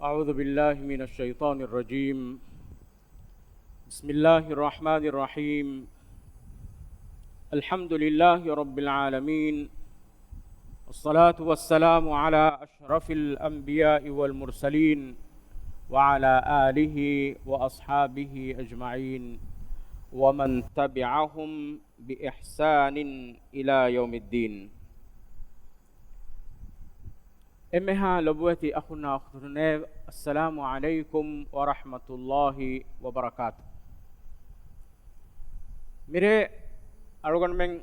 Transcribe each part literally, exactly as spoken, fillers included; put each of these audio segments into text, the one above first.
أعوذ بالله من الشيطان الرجيم. بسم الله الرحمن الرحيم. الحمد لله رب العالمين. والصلاة والسلام على أشرف الأنبياء والمرسلين وعلى آله وأصحابه أجمعين ومن تبعهم بإحسان إلى يوم الدين. އެންމެހާ ލޮބުވެތި އަޚުންނާ އުޚްތުންނޭވެ! އައްސަލާމު ޢަލައިކުމް ވަރަޙްމަތުﷲި ވަބަރަކާތު. މިރޭ އަޅުގަނޑުމެން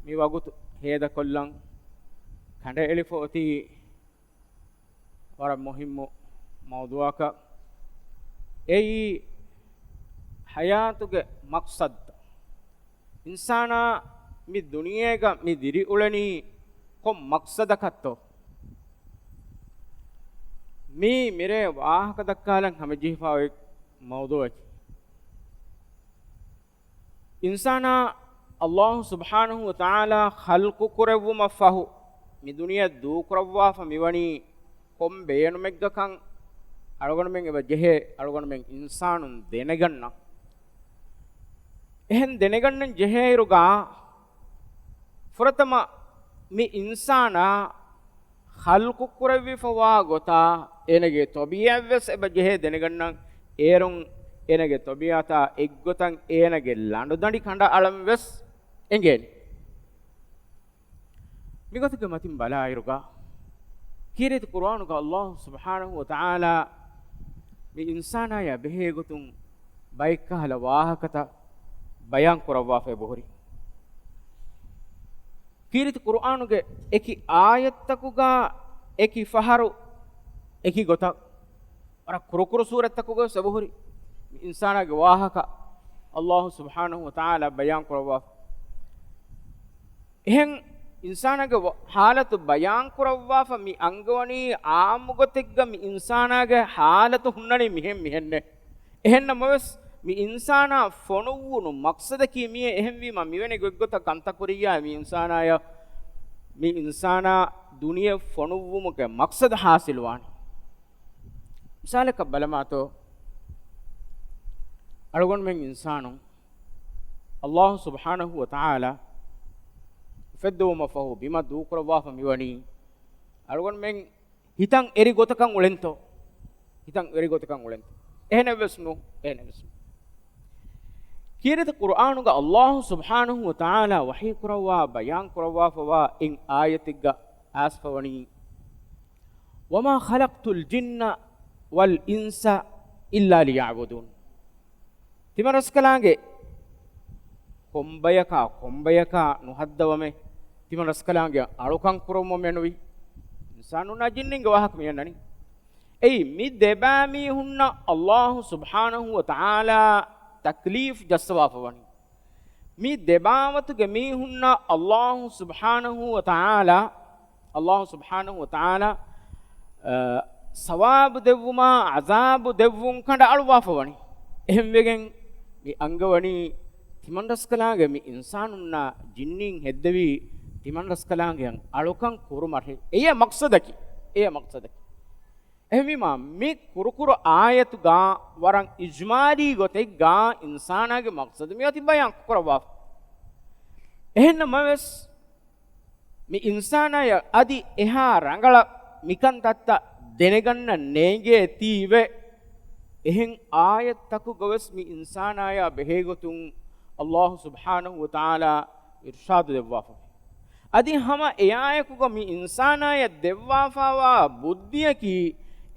މި ވަގުތު ހޭދަކޮށްލަން ކަނޑައެޅިފަ އޮތީ ވަރަށް މުހިއްމު މައުޟޫޢަކަށް. އެއީ ޙަޔާތުގެ މަޤްޞަދު. އިންސާނާ މި ދުނިޔޭގަ މި ދިރިއުޅެނީ ކޮން މަޤްޞަދަކަށްތޯ؟ މީ މިރޭ ވާހަކަ ދައްކާލަން ހަމަޖެހިފަ އޮތް މައުޟޫޢަކީ. އިންސާނާ ﷲ ސުބްޙާނަހޫ ވަތަޢާލާ ޚަލްޤު ކުރެއްވުމަށް ފަހު، މި ދުނިޔެ ދޫކުރައްވާފަ މިވަނީ ކޮން ބޭނުމެއްގަކަން އަޅުގަނޑުމެން އެބަ ޖެހޭ އަޅުގަނޑުމެން އިންސާނުން ދެނެގަންނަން. އެހެން ދެނެގަންނަން ޖެހޭއިރުގަ، ފުރަތަމަ މި އިންސާނާ ޚަލްޤު ކުރެވިފަވާ ގޮތާ، އޭނަގެ ޠަބީޢަތްވެސް އެބަ ޖެހޭ ދެނެގަންނަން. އޭރުން އޭނަގެ ޠަބީޢަތާ އެއްގޮތަށް އޭނަގެ ލަނޑުދަނޑި ކަނޑައަޅަންވެސް އެނގޭނެ. މިގޮތުގެ މަތިން ބަލާއިރުގަ، ކީރިތި ޤުރުއާނުގަ ﷲ ސުބްޙާނަހޫ ވަތަޢާލާ މި އިންސާނާޔާ ބެހޭގޮތުން ބައެއްކަހަލަ ވާހަކަތައް ބަޔާން ކުރައްވާފަ އެބަހުރި. ކީރިތި ޤުރުއާނުގެ އެކި އާޔަތްތަކުގަ އެކި ފަހަރު އެކި ގޮތަށް، ވަރަށް ކުރުކުރު ސޫރަތްތަކުގަވެސް އެބަހުރި މި އިންސާނާގެ ވާހަކަ ﷲ ސުބްޙާނަހޫ ވަތަޢާލާ ބަޔާން ކުރައްވާފަ. އެހެން އިންސާނާގެ ވަ-، ޙާލަތު ބަޔާން ކުރައްވާފަ މި އަންގަވަނީ ޢާއްމު ގޮތެއްގަ މި އިންސާނާގެ ޙާލަތު ހުންނަނީ މިހެން މިހެންނޭ. އެހެންނަމަވެސް، މި އިންސާނާ ފޮނުއްވުނު މަޤްޞަދަކީ މިއޭ. އެހެންވީމަ، މިވެނި ގޮތްގޮތަށް ކަންތައް ކުރިއްޔާ މި އިންސާނާޔަށް، މި އިންސާނާ ދުނިޔެ ފޮނުއްވުމުގެ މަޤްޞަދު ޙާޞިލުވާނެ. މިސާލަކަށް ބަލަމާތޯ، އަޅުގަނޑުމެން އިންސާނުން ﷲ ސުބްޙާނަހޫ ވަތަޢާލާ އުފެއްދެވުމަށް ފަހު ބިމަށް ދޫކުރައްވާފަ މިވަނީ، އަޅުގަނޑުމެން ހިތަށް އެރި ގޮތަކަށް އުޅެންތޯ؟ ހިތަށް އެރި ގޮތަކަށް އުޅެންތޯ؟ އެހެނެއްވެސް ނޫ، އެހެނެއްވެސް ނޫ. ކީރިތި ޤުރުއާނުގަ ﷲ ސުބްޙާނަހޫ ވަތަޢާލާ ވަޙީ ކުރައްވާ، ބަޔާން ކުރައްވާފަވާ އެއް އާޔަތެއްގަ އައިސްފަވަނީ، وما خلقت الجن والإنس إلا ليعبدون. ތިމަންރަސްކަލާނގެ ކޮންބަޔަކާ، ކޮންބަޔަކާ ނުހައްދަވަމޭ، ތިމަންރަސްކަލާނގެ އަޅުކަން ކުރުމަށް މެނުވީ. އިންސާނުންނާ ޖިންނިންގެ ވާހަކަ މި އަންނަނީ. އެއީ، މި ދެބައިމީހުންނަށް ﷲ ސުބްޙާނަހޫ ވަތަޢާލާ ތަކްލީފް ޖައްސަވާފަވަނީ. މި ދެބާވަތުގެ މީހުންނަށް ﷲ ސުބްޙާނަހޫ ވަތަޢާލާ، ﷲ ސުބްޙާނަހޫ ވަތަޢާލާ، އަ، ސަވާބު ދެއްވުމާ ޢަޒާބު ދެއްވުން ކަނޑައަޅުވާފަވަނީ. އެހެންވެގެން މި އަންގަވަނީ ތިމަންރަސްކަލާނގެ މި އިންސާނުންނާ ޖިންނީން ހެއްދެވީ ތިމަންރަސްކަލާނގެ އަޅުކަން ކުރުމަށް. އެއީ މަޤްޞަދަކީ. އެއީ މަޤްޞަދަކީ. އެހެންވީމާ، މި ކުރުކުރު އާޔަތުގަ ވަރަށް އިޖްމާލީ ގޮތެއްގަ އިންސާނާގެ މަޤްޞަދު މިއޮތީ ބަޔާން ކުރައްވާފަ. އެހެންނަމަވެސް، މި އިންސާނާޔަށް އަދި އެހާ ރަނގަޅަށް މިކަންތައްތައް ދެނެގަންނަން ނޭނގޭތީވެ، އެހެން އާޔަތްތަކުގަވެސް މި އިންސާނާޔާ ބެހޭގޮތުން ﷲ ސުބްޙާނަހޫ ވަތަޢާލާ އިރްޝާދު ދެއްވާފަ. އަދި ހަމަ އެއާއެކުގަ މި އިންސާނާޔަށް ދެއްވާފަވާ ބުއްދިއަކީ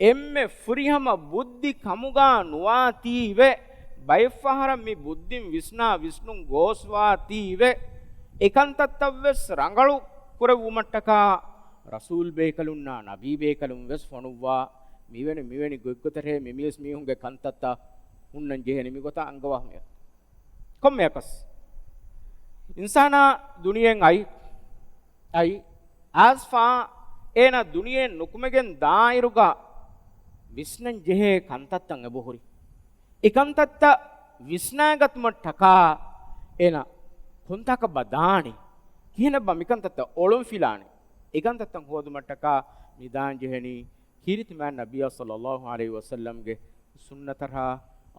އެންމެ ފުރިހަމަ ބުއްދި ކަމުގަ ނުވާތީވެ، ބައެއްފަހަރަށް މި ބުއްދިން ވިސްނާ ވިސްނުން ގޯސްވާތީވެ، އެކަންތައްތައްވެސް ރަނގަޅު ކުރެއްވުމަށްޓަކާ ރަސޫލް ބޭކަލުންނާ ނަބީ ބޭކަލުން ވެސް ފޮނުއްވާ މިވެނި، މިވެނި ގޮތްގޮތަށޭ މި މީސް މީހުންގެ ކަންތައްތައް ހުންނަން ޖެހެނީ މިގޮތަށް އަންގަވާ މި ކޮންމެއަކަސް. އިންސާނާ ދުނިޔެއިން އައި، އައި، އައިސްފާ އޭނާ ދުނިޔެއިން ނުކުމެގެން ދާއިރުގަ ވިސްނަން ޖެހޭ ކަންތައްތައް އެބަހުރި. އެ ކަންތައްތައް ވިސްނާގަތުމަށްޓަކާ އޭނާ ކޮންތާކަށްބާ ދާނީ؟ ކިހިނެއްބާ މިކަންތައްތައް އޮޅުންފިލާނީ؟ އެ ކަންތައްތައް ހޯދުމަށްޓަކާ މި ދާން ޖެހެނީ ކީރިތި މާތް ނަބިއްޔާ ޞައްލައްލާހު ޢަލައިހި ވަސައްލަމްގެ ސުންނަތަށާ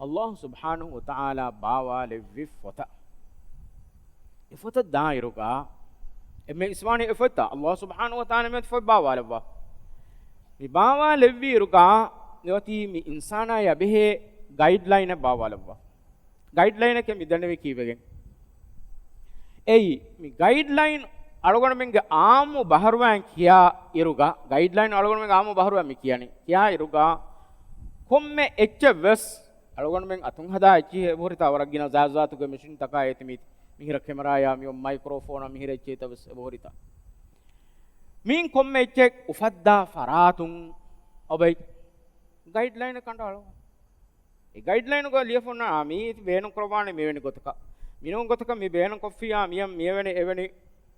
އައްލާހު ސުބްޙާނަހު ވަތަޢާލާ ބާވާލެއްވި ފޮތަށް. އެ ފޮތަށް ދާއިރުގަ އެންމެ އިސްވާނީ އެ ފޮތްތައް އައްލާހު ސުބްޙާނަހު ވަތަޢާލާ މި ފޮތް ބާވާލައްވާ. މި ބާވާލެއްވިއިރުގަ މިއޮތީ މި އިންސާނާޔާ ބެހޭ ގައިޑްލައިނެއް ބާވާލައްވާ. ގައިޑްލައިނަކީ މި ދެންނެވީ ކީއްވެގެން؟ އެއީ، މި ގައިޑްލައިން އަޅުގަނޑުމެންގެ އާއްމު ބަހަރުވައިން ކިޔާ އިރުގަ، ގައިޑްލައިން އަޅުގަނޑުމެންގެ އާއްމު ބަހަރުވައިން މި ކިޔަނީ. ކިޔާ އިރުގަ ކޮންމެ އެއްޗެއް ވެސް އަޅުގަނޑުމެން އަތުން ހަދާ އެއްޗިހި އެބަހުރިތާ ވަރަށް ގިނަ ޒާތުގެ މެޝިންތަކާ އޭތި މީތި. މިހިރަ ކެމެރާޔާ މިއޮން މައިކްރޯފޯނާ މިހިރަ އެއްޗެހިތައް ވެސް އެބަހުރިތާ. މިއިން ކޮންމެ އެއްޗެއް އުފައްދާ ފަރާތުން އޮބެ ގައިޑްލައިނެއް ކަނޑައަޅު. އެ ގައިޑްލައިނުގަ ލިޔެފައިވާ މީ ބޭނުންކުރައްވާނެ މިވެނި ގޮތަކަށް، މިނޫން ގޮތަކަށް މި ބޭނުންކޮށްފިއްޔާ މިޔަށް މިއެވެނި އެވެނި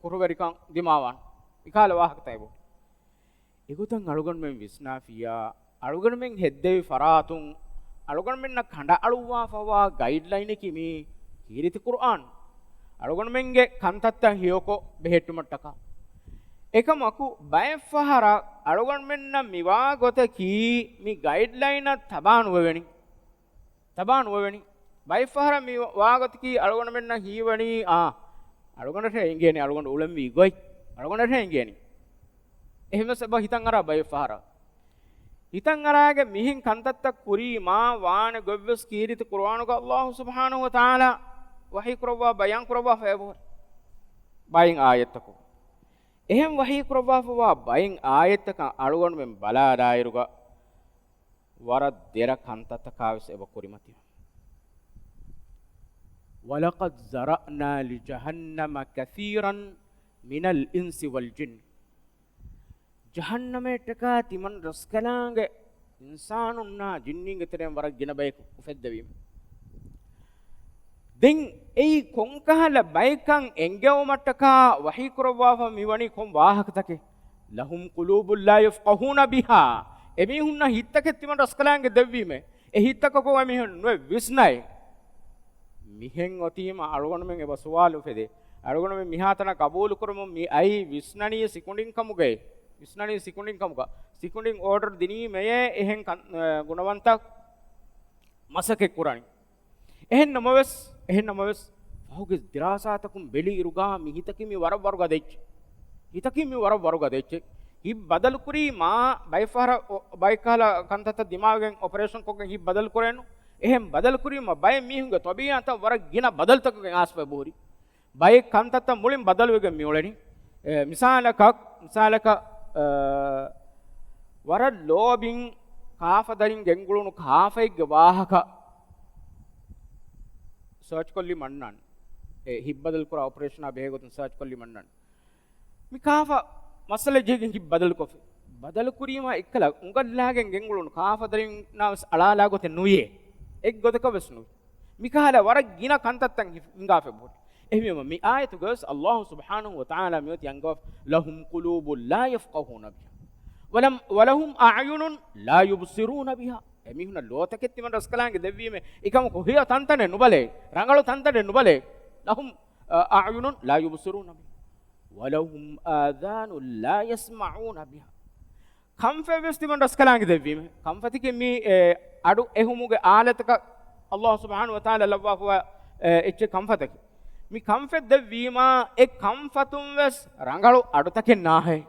ކުށްވެރިކަން ދިމާވާނެ. މިކަހަލަ ވާހަކަތައް އެބަހުރި. އެގޮތަށް އަޅުގަނޑުމެން ވިސްނާފިއްޔާ، އަޅުގަނޑުމެން ހެއްދެވި ފަރާތުން އަޅުގަނޑުމެންނަށް ކަނޑައަޅުއްވާފައިވާ ގައިޑްލައިނަކީ މީ ކީރިތި ޤުރްއާން. އަޅުގަނޑުމެންގެ ކަންތައްތައް ހެޔޮކޮށް ބެހެއްޓުމަށްޓަކާ. އެކަމަކު، ބައެއްފަހަރަށް އަޅުގަނޑުމެންނަށް މިވާ ގޮތަކީ މި ގައިޑްލައިނަށް ތަބާނުވެވެނީ. ތަބާނުވެވެނީ. ބައެއްފަހަރަށް މި ވާގޮތަކީ އަޅުގަނޑުމެންނަށް ހީވަނީ، އާ، އަޅުގަނޑަށޭ އެނގޭނީ، އަޅުގަނޑު އުޅެންވީ ގޮތް. އަޅުގަނޑަށޭ އެނގޭނީ. އެހެންވެސް އެބަ ހިތަށް އަރާ ބައެއްފަހަރަށް. ހިތަށް އަރާގެން މިހެން ކަންތައްތައް ކުރީމާ ވާނެ ގޮތްވެސް ކީރިތި ޤުރްއާނުގަ އައްލާހު ސުބްޙާނަހު ވަތަޢާލާ ވަޙީ ކުރައްވާ ބަޔާން ކުރައްވާފަ އެބަހުރި. ބައެއް އާޔަތްތަކުން. އެހެން ވަޙީ ކުރައްވާފައިވާ ބައެއް އާޔަތްތަކަށް އަޅުގަނޑުމެން ބަލާލާއިރުގަ، ވަރަށް ދެރަ ކަންތައްތަކާވެސް އެބަ ކުރިމަތިވެ. وَلَقَدْ ذَرَأْنَا لِجَهَنَّمَ كَثِيرًا مِنَ الْإِنْسِ وَالْجِنِّ. ޖަހަންނަމައަށްޓަކާ ތިމަން ރަސްކަލާނގެ އިންސާނުންނާ ޖިންނީންގެ ތެރެއިން ވަރަށް ގިނަ ބަޔަކު އުފެއްދެވީމެ. ދެން އެއީ ކޮންކަހަލަ ބައެއްކަން އެނގެވުމަށްޓަކާ ވަޙީ ކުރައްވާފަ މިވަނީ ކޮން ވާހަކަތަކެއް؟ لَهُمْ قُلُوبٌ لَا يَفْقَهُونَ بِهَا. އެމީހުންނަށް ހިތްތަކެއް ތިމަން ރަސްކަލާނގެ ދެއްވީމެ. އެ ހިތްތަކަކުން އެމީހުން ނުވެ ވިސްނައެ. މިހެން އޮތީމަ އަޅުގަނޑުމެން އެބަ ސުވާލު އުފެދޭ. އަޅުގަނޑުމެން މިހާތަނަށް ގަބޫލުކުރަމުން މި އައީ ވިސްނަނީ ސިކުނޑިން ކަމުގައި. ވިސްނަނީ ސިކުނޑިން ކަމުގަ. ސިކުނޑިން އޯޑަރު ދިނީމެޔޭ އެހެން ކަން-، އަ، ގުނަވަންތަ މަސައްކަތް ކުރަނީ. އެހެން ނަމަވެސް، އެހެން ނަމަވެސް، ފަހުގެ ދިރާސާތަކުން ބެލި އިރުގަ މި ހިތަކީ މި ވަރަށް ވަރުގަދަ އެއްޗެއް. ހިތަކީ މި ވަރަށް ވަރުގަދަ އެއްޗެއް. ހިތް ބަދަލުކުރީ މާ ބައެއް ފަހަރަށް އޮ-، ބައެއް ކަހަލަ ކަންތައްތައް ދިމާވެގެން އޮޕަރޭޝަން ކޮށްގެން ހިތް ބަދަލު ކުރޭނު. އެހެން ބަދަލު ކުރީމަ ބައެއް މީހުންގެ ތަބީޢަތަށް ވަރަށް ގިނަ ބަދަލުތަކުގެ އާސްފަ ބުހުރި. ބައެއް ކަންތައްތައް މުޅިން ބަދަލުވެގެން މިއުޅެނީ. އެ، މިސާލަކަށް، މިސާލަކަށް، އަ، ވަރަށް ލޯބިން ކާފަދަރިން ގެންގުޅުނު ކާފައެއްގެ ވާހަކަ ސާޗް ކޮށްލި މަންނާން. އެ، ހިތް ބަދަލު ކުރާ އޮޕަރޭޝަނާ ބެހޭ ގޮތުން ސާޗް ކޮށްލި މަންނާން. މި ކާފަ މައްސަލަ ޖެހިގެން ހިތް ބަދަލުކޮށްފި. ބަދަލުކުރީމާ އެއްކަލަ އުނގަށްލާގެން ގެންގުޅުނު ކާފަދަރިންނާ ވެސް އަޅާލާ ގޮތެއް ނުވިޔޭ. އެއްގޮތަކަށް ވެސް ނުވި. މިކަހަލަ ވަރަށް ގިނަ ކަންތައްތައް ހި-، ހިނގާފަ ބުހުރި. އެހެންވީމަ މި އާޔަތުގަވެސް އައްލާހު ސުބްޙާނަހު ވަތަޢާލާ މިއޮތީ އަންގަވާފަ، لَهُمْ قُلُوبٌ لَا يَفْقَهُونَ بِهَا. وَلَمْ، وَلَهُمْ أَعْيُنٌ لَا يُبْصِرُونَ بِهَا. އެމީހުންނަށް ލޯތަކެއް ތިމަން ރަސްކަލާނގެ ދެއްވީމެ، އެކަމަކު ހެޔޮ ތަންތަނެއް ނުބަލޭ، ރަނގަޅު ތަންތަނެއް ނުބަލޭ. لَهُمْ، އަ، أَعْيُنٌ لَا يُبْصِرُونَ بِهَا. وَلَهُمْ آذَانٌ لَا يَسْمَعُونَ بِهَا. ކަންފަތް ވެސް ތިމަން ރަސްކަލާނގެ ދެއްވީމެ. ކަންފަތަކީ މީ، އެ، އަޑު އެހުމުގެ އާލަތަކަށް އައްލާހު ސުބްޙާނަހު ވަތަޢާލާ ލައްވާފައިވާ، އެ، އެއްޗެއް ކަންފަތަކީ. މި ކަންފަތް ދެއްވީމާ، އެ ކަންފަތުން ވެސް ރަނގަޅު އަޑުތަކެއް ނާހޭ.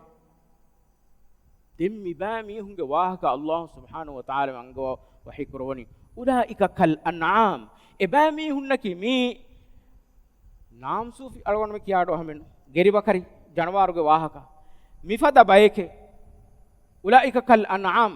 ދެން މިބާ މީހުންގެ ވާހަކަ އައްލާހު ސުބްޙާނަހު ވަތަޢާލާ އަންގަވާ ވަޙީ ކުރައްވަނީ، أُولَٰئِكَ كَالْأَنْعَامِ. އެބާ މީހުންނަކީ މީ ނާމްސޫފި އަޅުގަނޑުމެން ކިޔާ އަޑު އަހަމެން ގެރިބަކަރި ޖަނަވާރުގެ ވާހަކަ. މިފަދަ ބަޔެކޭ. أُولَٰئِكَ كَالْأَنْعَامِ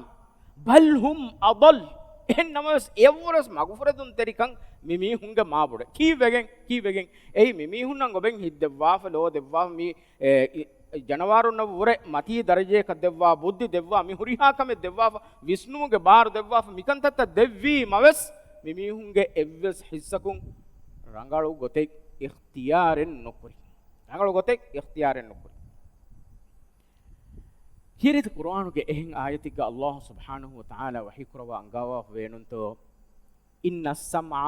بَلْ هُمْ أَضَلُّ. އެހެން ނަމަވެސް އެއަށްވުރެސް މަގުފުރެދުންތެރިކަން މި މީހުންގެ މާބޮޑެ. ކީއްވެގެން؟ ކީއްވެގެން؟ އެއީ މި މީހުންނަށް އޮބެން ހިތް ދެއްވާފަ، ލޯ ދެއްވާފަ، މި، އެ، އި، ޖަނަވާރުންނަށް ވުރެ މަތީ ދަރަޖަޔަކަށް ދެއްވާ، ބުއްދި ދެއްވާ، މި ހުރިހާ ކަމެއް ދެއްވާފަ، ވިސްނުމުގެ ބާރު ދެއްވާފަ، މިކަންތައްތައް ދެއްވީމަވެސް، މި މީހުންގެ އެއްވެސް ހިއްސަކުން ރަނގަޅު ގޮތެއް އިޚްތިޔާރެއް ނުކުރި. ރަނގަޅު ގޮތެއް އިޚްތިޔާރެއް ނުކުރި. ކީރިތި ޤުރުއާނުގެ އެހެން އާޔަތެއްގަ އައްލާހު ސުބްޙާނަހު ވަތަޢާލާ ވަޙީ ކުރައްވާ އަންގަވާފަ ވޭނުންތޯ؟ إِنَّ السَّمْعَ،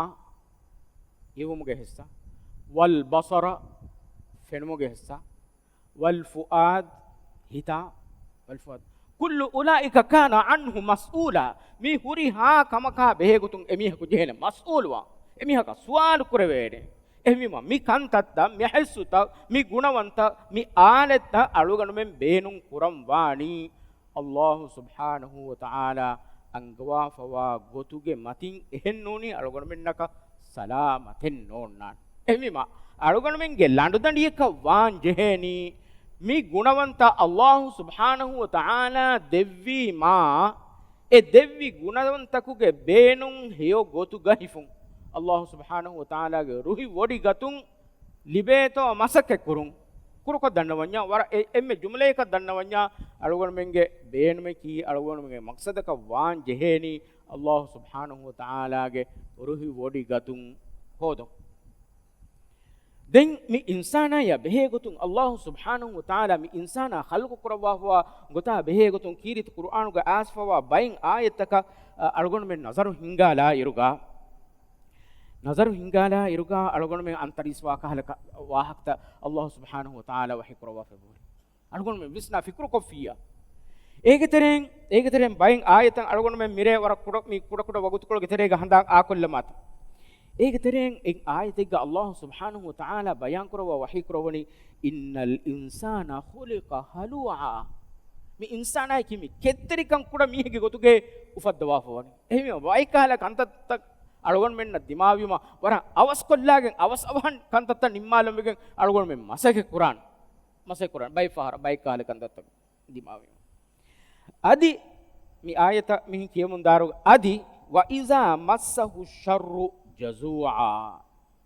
ހެޔޮވުމުގެ ހިއްސާ، وَالْبَصَرَ، ފެނުމުގެ ހިއްސާ، وَالْفُؤَادَ، ހިތާ، وَالْفُؤَادَ كل أولئك كان عنه مسؤولا. މި ހުރިހާ ކަމަކާ ބެހޭގޮތުން އެމީހަކު ޖެހޭނެ މަސްއޫލުވާން. އެމީހަކަށް ސުވާލު ކުރެވޭނެ. އެހެންވީމަ، މި ކަންތައްތައް، މި ހިއްސުތައް، މި ގުނަވަންތައް، މި އާލެއްތައް އަޅުގަނޑުމެން ބޭނުން ކުރަން ވާނީ، ﷲ ސުބްޙާނަހޫ ވަތަޢާލާ އަންގަވާފަވާ ގޮތުގެ މަތިން އެހެން ނޫނީ އަޅުގަނޑުމެންނަކަށް ސަލާމަތެއް ނޯންނާނެ. އެހެންވީމަ، އަޅުގަނޑުމެންގެ ލަނޑުދަނޑިއަކަށް ވާން ޖެހޭނީ، މި ގުނަވަންތައް ﷲ ސުބްޙާނަހޫ ވަތަޢާލާ ދެއްވީމާ، އެ ދެއްވި ގުނަވަންތަކުގެ ބޭނުން ހެޔޮ ގޮތުގަ ހިފުން. ﷲ ސުބްޙާނަހޫ ވަތަޢާލާގެ ރުހި ވޮޑި ގަތުން ލިބޭތޯ މަސައްކަތް ކުރުން. ކުރުކޮށް ދަންނަވަންޏާ، ވަރަށް އެ-، އެންމެ ޖުމްލައަކަށް ދަންނަވަންޏާ، އަޅުގަނޑުމެންގެ ބޭނުމަކީ، އަޅުގަނޑުމެންގެ މަޤްޞަދަކަށް ވާން ޖެހޭނީ، ﷲ ސުބްޙާނަހޫ ވަތަޢާލާގެ ރުހި ވޮޑި ގަތުން ހޯދުން. ދެން މި އިންސާނާޔާ ބެހޭގޮތުން، ﷲ ސުބްޙާނަހޫ ވަތަޢާލާ މި އިންސާނާ ޚަލްޤު ކުރައްވާފަވާ ގޮތާ ބެހޭގޮތުން ކީރިތި ޤުރުއާނުގަ އައިސްފަވާ ބައެއް އާޔަތްތަކަށް، އަ، އަޅުގަނޑުމެން ނަޒަރު ހިންގާލާ އިރުގަ، ނަޒަރު ހިންގާލާ އިރުގަ އަޅުގަނޑުމެން އަންތަރީސްވާ ކަހަލަ ކަ-، ވާހަކަތައް ﷲ ސުބްޙާނަހޫ ވަތަޢާލާ ވަޙީ ކުރައްވާފައި ބުނި. އަޅުގަނޑުމެން ވިސްނާ ފިކުރުކޮށްފިއްޔާ. އޭގެ ތެރެއިން، އޭގެ ތެރެއިން ބައެއް އާޔަތަށް އަޅުގަނޑުމެން މިރޭ ވަރަށް ކުޑަ، މި ކުޑަ ކުޑަ ވަގުތުކޮޅުގެ ތެރޭގަ ހަނދާން އާކޮށްލަމާތަ. އޭގެ ތެރެއިން އެއް އާޔަތެއްގަ ﷲ ސުބްޙާނަހޫ ވަތަޢާލާ ބަޔާންކުރައްވާ ވަޙީކުރައްވަނީ، إن الإنسان خلق هلوعا. މި އިންސާނާއަކީ މި ކެތްތެރިކަން ކުޑަ މީހެއްގެ ގޮތުގައި އުފައްދަވާފަވަނީ. އެހެންވީމަ ބައެއްކަހަލަ ކަންތައްތައް އަޅުގަނޑުމެންނަށް ދިމާވީމަ، ވަރަށް އަވަސްކޮށްލާގެން، އަވަސް އަވަހަށް ކަންތައްތައް ނިންމާލަންވެގެން އަޅުގަނޑުމެން މަސައްކަތް ކުރާނެ. މަސައްކަތް ކުރާނެ. ބައެއް ފަހަރަށް، ބައެއް ކަހަލަ ކަންތައްތައް ދިމާވީމަ. އަދި މި އާޔަތަށް މިހިން ކިޔަމުން ދާރު، އަދި، وإذا مسه الشر جزوعا.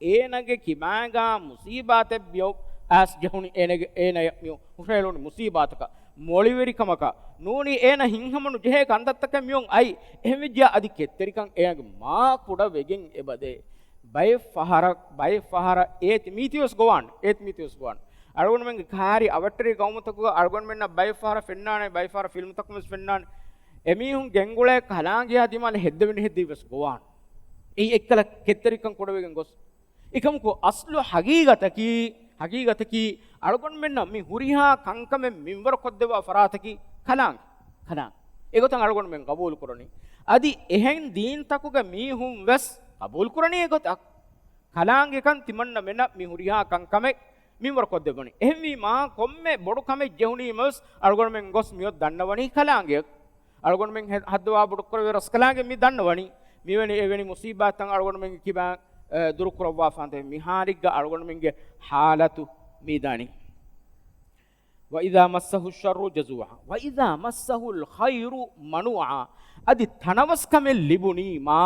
އޭނަގެ ކިބާގާ މުސީބާތެއް މިއޮ-، އައިސް ޖެހުނީ އޭނަގެ، އޭނަ މިއޮ-، ހުށަހެޅުނީ މުސީބާތަކަށް، މޮޅިވެރިކަމަކަށް. ނޫނީ އޭނަ ހިތްހަމަނުޖެހޭ ކަންތައްތަކެއް މިއޮން އައި. އެހެންވެއްޖެޔާ އަދި ކެތްތެރިކަން އޭނަގެ މާ ކުޑަ ވެގެން އެބަދޭ. ބައެއް ފަހަރަށް، ބައެއް ފަހަރަށް އޭތި މީތިވެސް ގޮވާނެ. އޭތި މީތިވެސް ގޮވާނެ. އަޅުގަނޑުމެންގެ ކާރި އަވަށްޓެރި ގައުމުތަކުގަ އަޅުގަނޑުމެންނަށް ބައެއް ފަހަރަށް ފެންނާނެ، ބައެއް ފަހަރަށް ފިލްމުތަކުން ވެސް ފެންނާނެ. އެމީހުން ގެންގުޅޭ ކަލާނގެޔާ ދިމާލަށް ހެއްދެވެނި ހެއްދެވި ވެސް ގޮވާނެ. އެއީ އެއްކަލަ ކެތްތެރިކަން ކުޑަވެގެން ގޮސް. އެކަމަކު އަސްލު ހަގީގަތަކީ، ހަގީގަތަކީ އަޅުގަނޑުމެންނަށް މި ހުރިހާ ކަންކަމެއް މިންވަރު ކޮށްދެއްވާ ފަރާތަކީ ކަލާނގެ. ކަލާނގެ. އެގޮތަށް އަޅުގަނޑުމެން ގަބޫލު ކުރަނީ. އަދި އެހެން ދީންތަކުގެ މީހުން ވެސް ގަބޫލު ކުރަނީ އެގޮތަށް. ކަލާނގެކަން ތިމަންނަމެންނަށް މި ހުރިހާ ކަންކަމެއް މިންވަރު ކޮށްދެއްވަނީ. އެހެންވީމާ، ކޮންމެ ބޮޑު ކަމެއް ޖެހުނީމަވެސް، އަޅުގަނޑުމެން ގޮސް މިއޮތް ދަންނަވަނީ ކަލާނގެ. އަޅުގަނޑުމެން ހެ-، ހައްދަވާ ބޮޑުކުރެވޭ ރަސްކަލާނގެ މި ދަންނަވަނީ. މިވެނި އެވެނި މުސީބާތައް އަޅުގަނޑުމެންގެ ކިބާ، އެ، ދުރުކުރައްވާފާނދޭ މިހާރެއްގަ އަޅުގަނޑުމެންގެ ހާލަތު މި ދަނީ. وإذا مسه الشر جزوعا وإذا مسه الخير منوعا. އަދި ތަނަވަސްކަމެއް ލިބުނީމާ،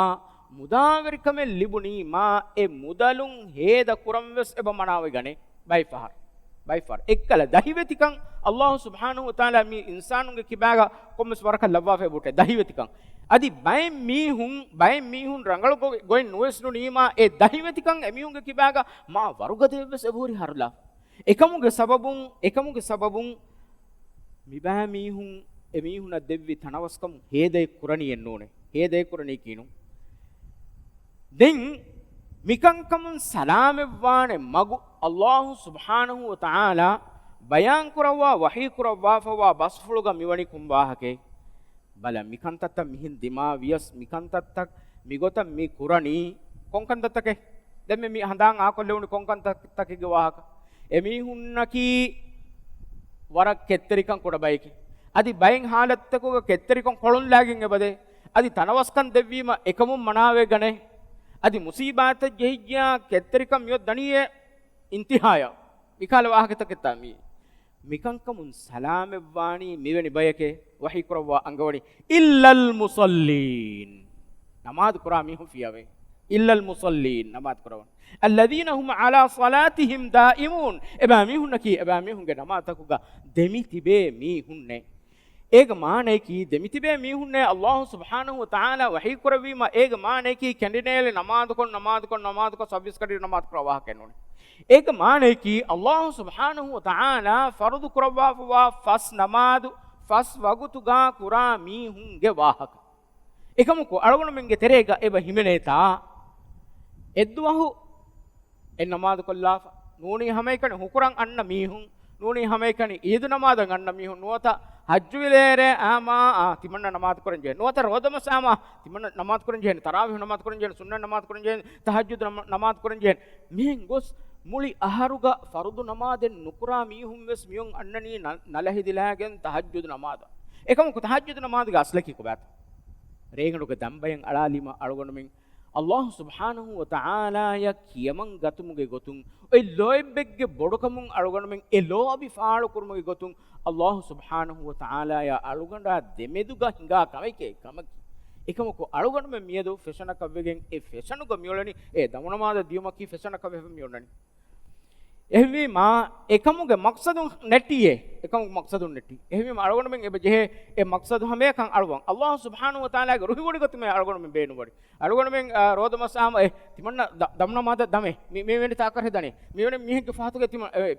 މުދާވެރިކަމެއް ލިބުނީމާ، އެ މުދަލުން ހޭދަ ކުރަން ވެސް އެބަ މަނާވެގަނެ. ބައެއް ފަހަރު، ބައެއް ފަހަރު އެއްކަލަ ދަހިވެތިކަން ﷲ ސުބްޙާނަހޫ ވަތަޢާލާ މި އިންސާނުންގެ ކިބާގަ ކޮންމެސް ވަރަކަށް ލައްވާފައި ބުއްޓޭ ދަހިވެތިކަން. އަދި ބައެއް މީހުން، ބައެއް މީހުން ރަނގަޅު ގޮ-، ގޮތް ނުވެސް ނުނީމާ، އެ ދަހިވެތިކަން އެމީހުންގެ ކިބާގަ މާ ވަރުގަދައެއް ވެސް އެބަހުރި ހަރުލާފަ. އެކަމުގެ ސަބަބުން، އެކަމުގެ ސަބަބުން މިބާ މީހުން، އެމީހުންނަށް ދެއްވި ތަނަވަސްކަމުން ހޭދައެއް ކުރަނީއެއް ނޫނޭ. ހޭދައެއް ކުރަނީކީ ނޫން. ދެން މިކަންކަމުން ސަލާމަތްވާނެ މަގު ﷲ ސުބްޙާނަހޫ ވަތަޢާލާ ބަޔާންކުރައްވާ ވަޙީކުރައްވާފައިވާ ބަސްފުޅުގަ މިވަނީ ކޮން ވާހަކައެއް؟ ބަލަ، މިކަންތައްތައް މިހެން ދިމާވިޔަސް، މިކަންތައްތައް މިގޮތަށް މި ކުރަނީ ކޮންކަންތައްތަކެއް؟ ދެންމެ މި ހަނދާން އާކޮށްލެވުނީ ކޮންކަންތައްތަކެއްގެ ވާހަކަ؟ އެމީހުންނަކީ ވަރަށް ކެތްތެރިކަން ކުޑަ ބައެކޭ. އަދި ބައެއް ހާލަތްތަކުގަ ކެތްތެރިކަން ކޮޅުން ލާގެން އެބަދޭ. އަދި ތަނަވަސްކަން ދެއްވީމަ އެކަމުން މަނާވެގަނޭ. އަދި މުސީބާތައް ޖެހިއްޖެޔާ ކެތްތެރިކަން މިއޮތް ދަނީއޭ އިންތިހާޔަށް. މިކަހަލަ ވާހަކަތަކެއްތާ މީ. މިކަންކަމުން ސަލާމަތްވާނީ މިވެނި ބަޔެކޭ. ވަޙީކުރައްވާ އަންގަވަނީ، إلا المصلين. ނަމާދު ކުރާ މީހުން ފިޔަވޭ. إلا المصلين، ނަމާދު ކުރަވަން. الذين هم على صلاتهم دائمون. އެބައިމީހުންނަކީ، އެބައިމީހުންގެ ނަމާދުތަކުގަ ދެމިތިބޭ މީހުންނޭ. އޭގެ މާނަޔަކީ، ދެމިތިބޭ މީހުންނޭ ﷲ ސުބްޙާނަހޫ ވަތަޢާލާ ވަޙީކުރެއްވީމަ، އޭގެ މާނަޔަކީ ކެނޑިނޭޅި ނަމާދުކޮށް، ނަމާދުކޮށް، ނަމާދުކޮށް، ސައްވީސް ކަޑި ނަމާދުކުރާ ވާހަކައެއް ނޫނޭ. އޭގެ މާނަޔަކީ، ﷲ ސުބްޙާނަހޫ ވަތަޢާލާ ފަރުޟު ކުރައްވާފަވާ ފަސް ނަމާދު، ފަސް ވަގުތުގަ ކުރާ މީހުންގެ ވާހަކަ. އެކަމަކު، އަޅުގަނޑުމެންގެ ތެރޭގަ އެބަ ހިމެނޭތާ، އެއްދުވަހު އެއް ނަމާދު ކޮށްލާފަ ނޫނީ ހަމައެކަނި ހުކުރަން އަންނަ މީހުން، ނޫނީ ހަމައެކަނި ޢީދު ނަމާދަށް އަންނަ މީހުން ނުވަތަ ޙައްޖުވިލޭރޭ އާމާ، އާ، ތިމަންނަ ނަމާދު ކުރަން ޖެހޭ. ނުވަތަ ރޯދަމަސް އާމާ، ތިމަންނަ ނަމާދު ކުރަން ޖެހޭ، ތަރާވީޙު ނަމާދު ކުރަން ޖެހޭ، ސުންނަތް ނަމާދު ކުރަން ޖެހޭ، ތަހައްޖުދު ނަމާ-، ނަމާދު ކުރަން ޖެހޭ. މިހެން ގޮސް މުޅި އަހަރުގަ ފަރުޟު ނަމާދެއް ނުކުރާ މީހުން ވެސް މިއޮން އަންނަނީ ނަ-، ނަލަހިދިލާގެން ތަހައްޖުދު ނަމާދަށް. އެކަމަކު ތަހައްޖުދު ނަމާދުގެ އަސްލަކީ ކޮބާތަ؟ ރޭގަނޑުގެ ދަނބަޔަށް އަޅާލީމަ އަޅުގަނޑުމެން ﷲ ސުބްޙާނަހޫ ވަތަޢާލާޔަށް ކިޔަމަން ގަތުމުގެ ގޮތުން، އޮތް ލޯތްބެއްގެ ބޮޑުކަމުން އަޅުގަނޑުމެން އެ ލޯބި ފާޅުކުރުމުގެ ގޮތުން، ﷲ ސުބްޙާނަހޫ ވަތަޢާލާޔާ އަޅުގަނޑާ ދެމެދުގަ ހިނގާ ކަމެކޭ ކަމަކީ. އެކަމަކު އަޅުގަނޑުމެން މިއަދު ފެޝަނަކަށްވެގެން އެ ފެޝަނުގަ މިއުޅެނީ، އެ ދަމުނަމާދަށް ދިޔުމަކީ ފެޝަނަކަށް ވެފަ މިއުޅެނީ. އެހެންވީމާ، އެކަމުގެ މަޤްޞަދު ނެއްޓީއޭ. އެކަމުގެ މަޤްޞަދު ނެއްޓީ. އެހެންވީމާ، އަޅުގަނޑުމެން އެބަ ޖެހޭ އެ މަޤްޞަދު ހަމައަކަށް އަޅުވަން. ﷲ ސުބްޙާނަހޫ ވަތަޢާލާގެ ރުހިވޮޑިގަތުމޭ އަޅުގަނޑުމެން ބޭނުންވަނީ. އަޅުގަނޑުމެން، އާ، ރޯދަމަސް އާމަ، އެ، ތިމަންނަ ދަ-، ދަމުނަމާދަށް ދަމޭ. މި-، މިވެނި ތާކަށް ހެދަނީ. މިވެނި މީހެއްގެ ފަހަތުގަ ތިމަ-، އެ،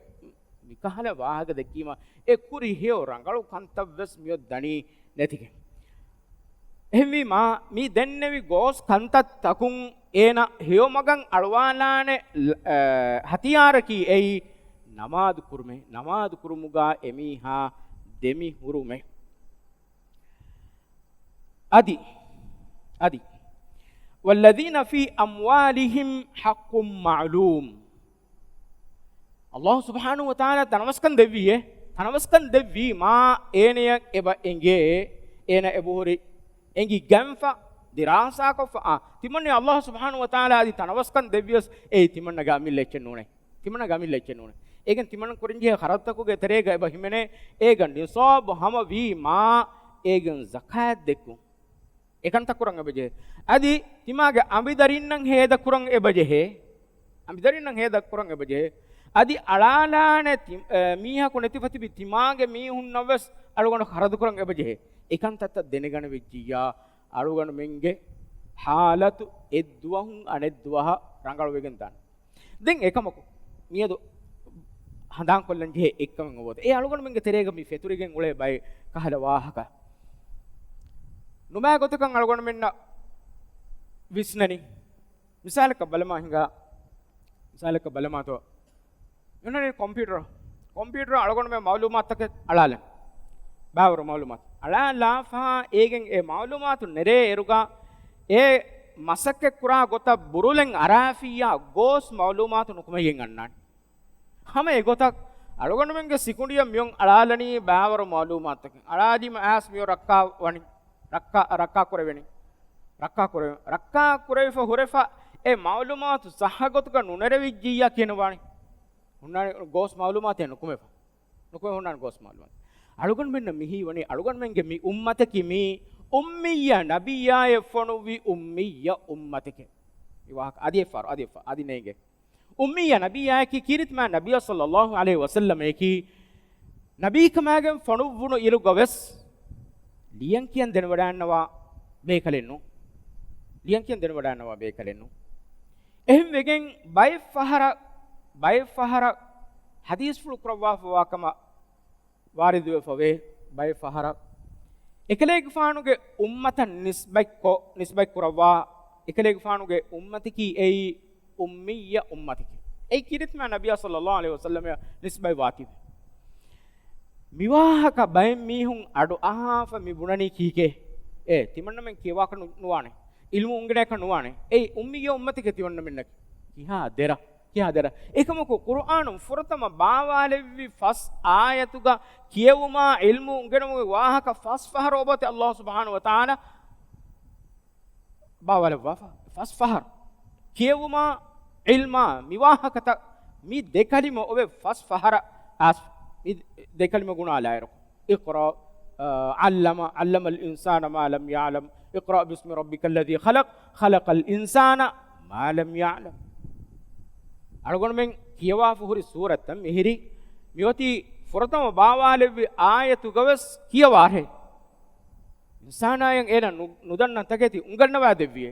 މިކަހަލަ ވާހަކަ ދެއްކީމަ، އެ ކުރި ހެޔޮ ރަނގަޅު ކަންތައް ވެސް މިއޮތް ދަނީ ނެތިގެން. އެހެންވީމާ، މި ދެންނެވި ގޯސް ކަންތައްތަކުން އޭނަ ހެޔޮމަގަށް އަޅުވާލާނެ، އަ، ހަތިޔާރަކީ އެއީ ނަމާދު ކުރުމޭ. ނަމާދު ކުރުމުގަ އެމީހާ ދެމި ހުރުމޭ. އަދި، އަދި، والذين في أموالهم حق معلوم. ﷲ ސުބްޙާނަހޫ ވަތަޢާލާ ތަނަވަސްކަން ދެއްވީއޭ. ތަނަވަސްކަން ދެއްވީމާ އޭނަޔަށް އެބަ އެނގޭ، އޭނަ އެބަހުރި އެނގިގެންފަ، ދިރާސާކޮށްފަ، އާ، ތިމަންނަ ﷲ ސުބްޙާނަހޫ ވަތަޢާލާ އަދި ތަނަވަސްކަން ދެއްވިޔަސް، އެއީ ތިމަންނަގެ އަމިއްލަ އެއްޗެއް ނޫނޭ. ތިމަންނަގެ އަމިއްލަ އެއްޗެއް ނޫނޭ. އޭގެން ތިމަންނަ ކުރަންޖެހޭ ޚަރަދުތަކުގެ ތެރޭގަ އެބަ ހިމެނޭ، އޭގަ ނިޞާބު ހަމަވީމާ، އޭގެން ޒަކާތް ދެއްކުން. އެކަންތައް ކުރަން އެބަޖެހޭ. އަދި ތިމާގެ އަނބިދަރިންނަށް ހޭދަ ކުރަން އެބަޖެހޭ. އަނބިދަރިންނަށް ހޭދަ ކުރަން އެބަޖެހޭ. އަދި އަޅާލާނެ ތި-، އެ، މީހަކު ނެތިފަ ތިބި ތިމާގެ މީހުންނަށް ވެސް އަޅުގަނޑު ޚަރަދު ކުރަން އެބަޖެހޭ. އެކަންތައްތައް ދެނެގަނެވިއްޖިއްޔާ، އަޅުގަނޑުމެންގެ ޙާލަތު އެއްދުވަހުން އަނެއްދުވަހަށް ރަނގަޅުވެގެން ދާނެ. ދެން އެކަމަކު، މިއަދު ހަނދާންކޮށްލަން ޖެހޭ އެއްކަމެއް އޮވޯތަ؟ އެ އަޅުގަނޑުމެންގެ ތެރޭގަ މި ފެތުރިގެން އުޅޭ ބައެއް ކަހަލަ ވާހަކަ. ނުބައި ގޮތަކަށް އަޅުގަނޑުމެންނަށް ވިސްނަނީ. މިސާލަކަށް ބަލަމާ ހިނގާ، މިސާލަކަށް ބަލަމާތޯ. އޮންނަނީ ކޮމްޕިއުޓަރ. ކޮމްޕިއުޓަރ އަޅުގަނޑުމެން މައުލޫމާތުތަކެއް އަޅާލަން. ބާވަރު މައުލޫމާތު. އަޅާލާފަ އޭގެން އެ މައުލޫމާތު ނެރޭ އިރުގަ އެ މަސައްކަތް ކުރާ ގޮތަށް ބުރުލެން އަރާފިއްޔާ ގޯސް މައުލޫމާތު ނުކުމެގެން އަންނާނެ. ހަމަ އެގޮތަށް އަޅުގަނޑުމެންގެ ސިކުނޑިއަށް މިއޮން އަޅާލަނީ ބާވަރު މައުލޫމާތުތަކެއް. އަޅާލީމަ އައިސް މިއޮ ރައްކާ ވަނީ. ރައްކާ، ރައްކާ ކުރެވެނީ. ރައްކާ ކުރެވެ-، ރައްކާ ކުރެވިފަ ހުރެފަ އެ މައުލޫމާތު ޞައްޙަ ގޮތުގަ ނުނެރެވިއްޖިއްޔާ ކިޔަންވާނީ. ހުންނާނީ ގޯސް މައުލޫމާތެއް ނުކުމެފަ. ނުކުމެ ހުންނާނީ ގޯސް މައުލޫމާތެއް. އަޅުގަނޑުމެންނަށް މިހީވަނީ އަޅުގަނޑުމެންގެ މި އުއްމަތަކީ މީ އުއްމިއްޔަ ނަބިއްޔާއެއް ފޮނުއްވި އުއްމިއްޔަ އުއްމަތެކޭ. މި ވާހަކަ އަދި އެއްފަހަރު، އަދި އެއްފަ-، އަދި ނޭނގޭ. އުއްމިއްޔަ ނަބިއްޔާއަކީ ކީރިތި މާތް ނަބިއްޔާ ޞައްލައްލާހު ޢަލައިހި ވަސައްލަމައަކީ ނަބީކަމާގެން ފޮނުއްވުނު އިރުގަ ވެސް ލިޔަން ކިޔަން ދެނެވަޑައިގަންނަވާ ބޭކަލެއް ނޫން. ލިޔަން ކިޔަން ދެނެވަޑައިގަންނަވާ ބޭކަލެއް ނޫން. އެހެން ވެގެން ބައެއް ފަހަރަށް، ބައެއް ފަހަރަށް ޙަދީޘްފުޅު ކުރައްވާފަވާ ކަމަށް ވާރިދުވެފަވޭ. ބައެއް ފަހަރަށް އެކަލޭގެފާނުގެ އުއްމަތަށް ނިސްބަތްކޮށް، ނިސްބަތްކުރައްވާ، އެކަލޭގެފާނުގެ އުއްމަތަކީ އެއީ އުއްމިއްޔަ އުއްމަތެކޭ. އެއީ ކީރިތި މާތް ނަބިއްޔާ ޞައްލައްލާހު ޢަލައިހި ވަސައްލަމަށް ނިސްބަތް ވާތީވެ. މިވާހަކަ ބައެއް މީހުން އަޑު އަހާފަ މި ބުނަނީ ކީކޭ؟ އޭ، ތިމަންނަމެން ކިޔަވާކަށް ނު-، ނުވާނެ. ޢިލްމު އުނގެނޭކަށް ނުވާނެ. އެއީ އުއްމިއްޔަ އުއްމަތެކޭ ތިމަންނަމެންނަކީ. ކިހާ ދެރަ، ކިހާ ދެރަ. އެކަމަކު ޤުރުއާނުން ފުރަތަމަ ބާވާލެއްވި ފަސް އާޔަތުގަ ކިޔެވުމާ ޢިލްމު އުނގެނުމުގެ ވާހަކަ ފަސް ފަހަރު އޮބޯތެ ﷲ ސުބްޙާނަހު ވަތަޢާލާ ބާވާލައްވާފަ. ފަސް ފަހަރު. ކިޔެވުމާ ޢިލްމާ މި ވާހަކަތައް މި ދެ ކަލިމަ އޮވެ ފަސް ފަހަރަށް އައިސް މި ދެ ކަލިމަ ގުނާލާއިރު. اقرأ، އާ، علم، علم الإنسان ما لم يعلم، اقرأ باسم ربك الذي خلق، خلق الإنسان ما لم يعلم. އަޅުގަނޑުމެން ކިޔަވާފަ ހުރި ސޫރަތްތައް މިހިރީ މިއޮތީ ފުރަތަމަ ބާވާލެއްވި އާޔަތުގަވެސް ކިޔަވާށޭ. އިންސާނާޔަށް އޭނަ ނު-، ނުދަންނަ ތަކެތި އުނގަންނަވާ ދެއްވިއޭ.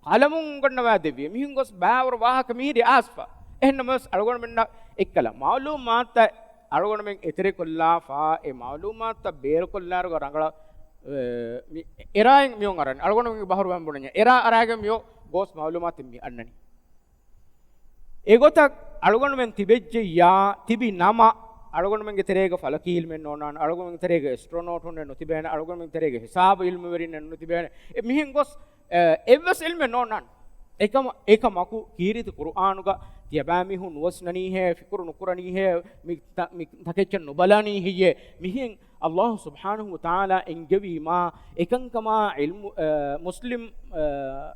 ޤަލަމުން އުނގަންނަވާ ދެއްވިއޭ. މިހެން ގޮސް ބާވަރު ވާހަކަ މިހިރީ އައިސްފަ. އެހެންނަމަވެސް އަޅުގަނޑުމެންނަށް އެއްކަލަ މަޢުލޫމާތުތައް އަޅުގަނޑުމެން އެތެރެކޮށްލާފަ، އެ މަޢުލޫމާތުތައް ބޭރުކޮށްލާއިރުގަ ރަނގަޅަށް، އެ، މި އެރާއިން މިއޮން އަރަން. އަޅުގަނޑުމެންގެ ބަހަރު ވަން ބުނަންޏާ އެރާ އަރާގެން މިއޮ ގޯސް މަޢުލޫމާތެއް މި އަންނަނީ. އެގޮތަށް އަޅުގަނޑުމެން ތިބެއްޖެއްޔާ ތިބި ނަމަ، އަޅުގަނޑުމެންގެ ތެރޭގަ ފަލަކީ އިލްމެއް ނޯންނާނެ، އަޅުގަނޑުމެންގެ ތެރޭގަ އެސްޓްރޮނޯޓުންނެއް ނުތިބޭނެ، އަޅުގަނޑުމެންގެ ތެރޭގަ ހިސާބު އިލްމުވެރިންނެއް ނުތިބޭނެ. އެ މިހެން ގޮސް، އެ، އެއްވެސް އިލްމެއް ނޯންނާނެ. އެކަމަ، އެކަމަކު ކީރިތި ޤުރުއާނުގަ ތިޔަބައިމީހުން ނުވަސްނަނީހޭ، ފިކުރު ނުކުރަނީހޭ، މި ތަ-، މި ތަކެއްޗަށް ނުބަލަނީ ހެއްޔޭ؟ މިހެން ﷲ ސުބްޙާނަހޫ ވަތަޢާލާ އެންގެވީމާ، އެކަންކަމާ ޢިލްމު، އަ، މުސްލިމް، އަ،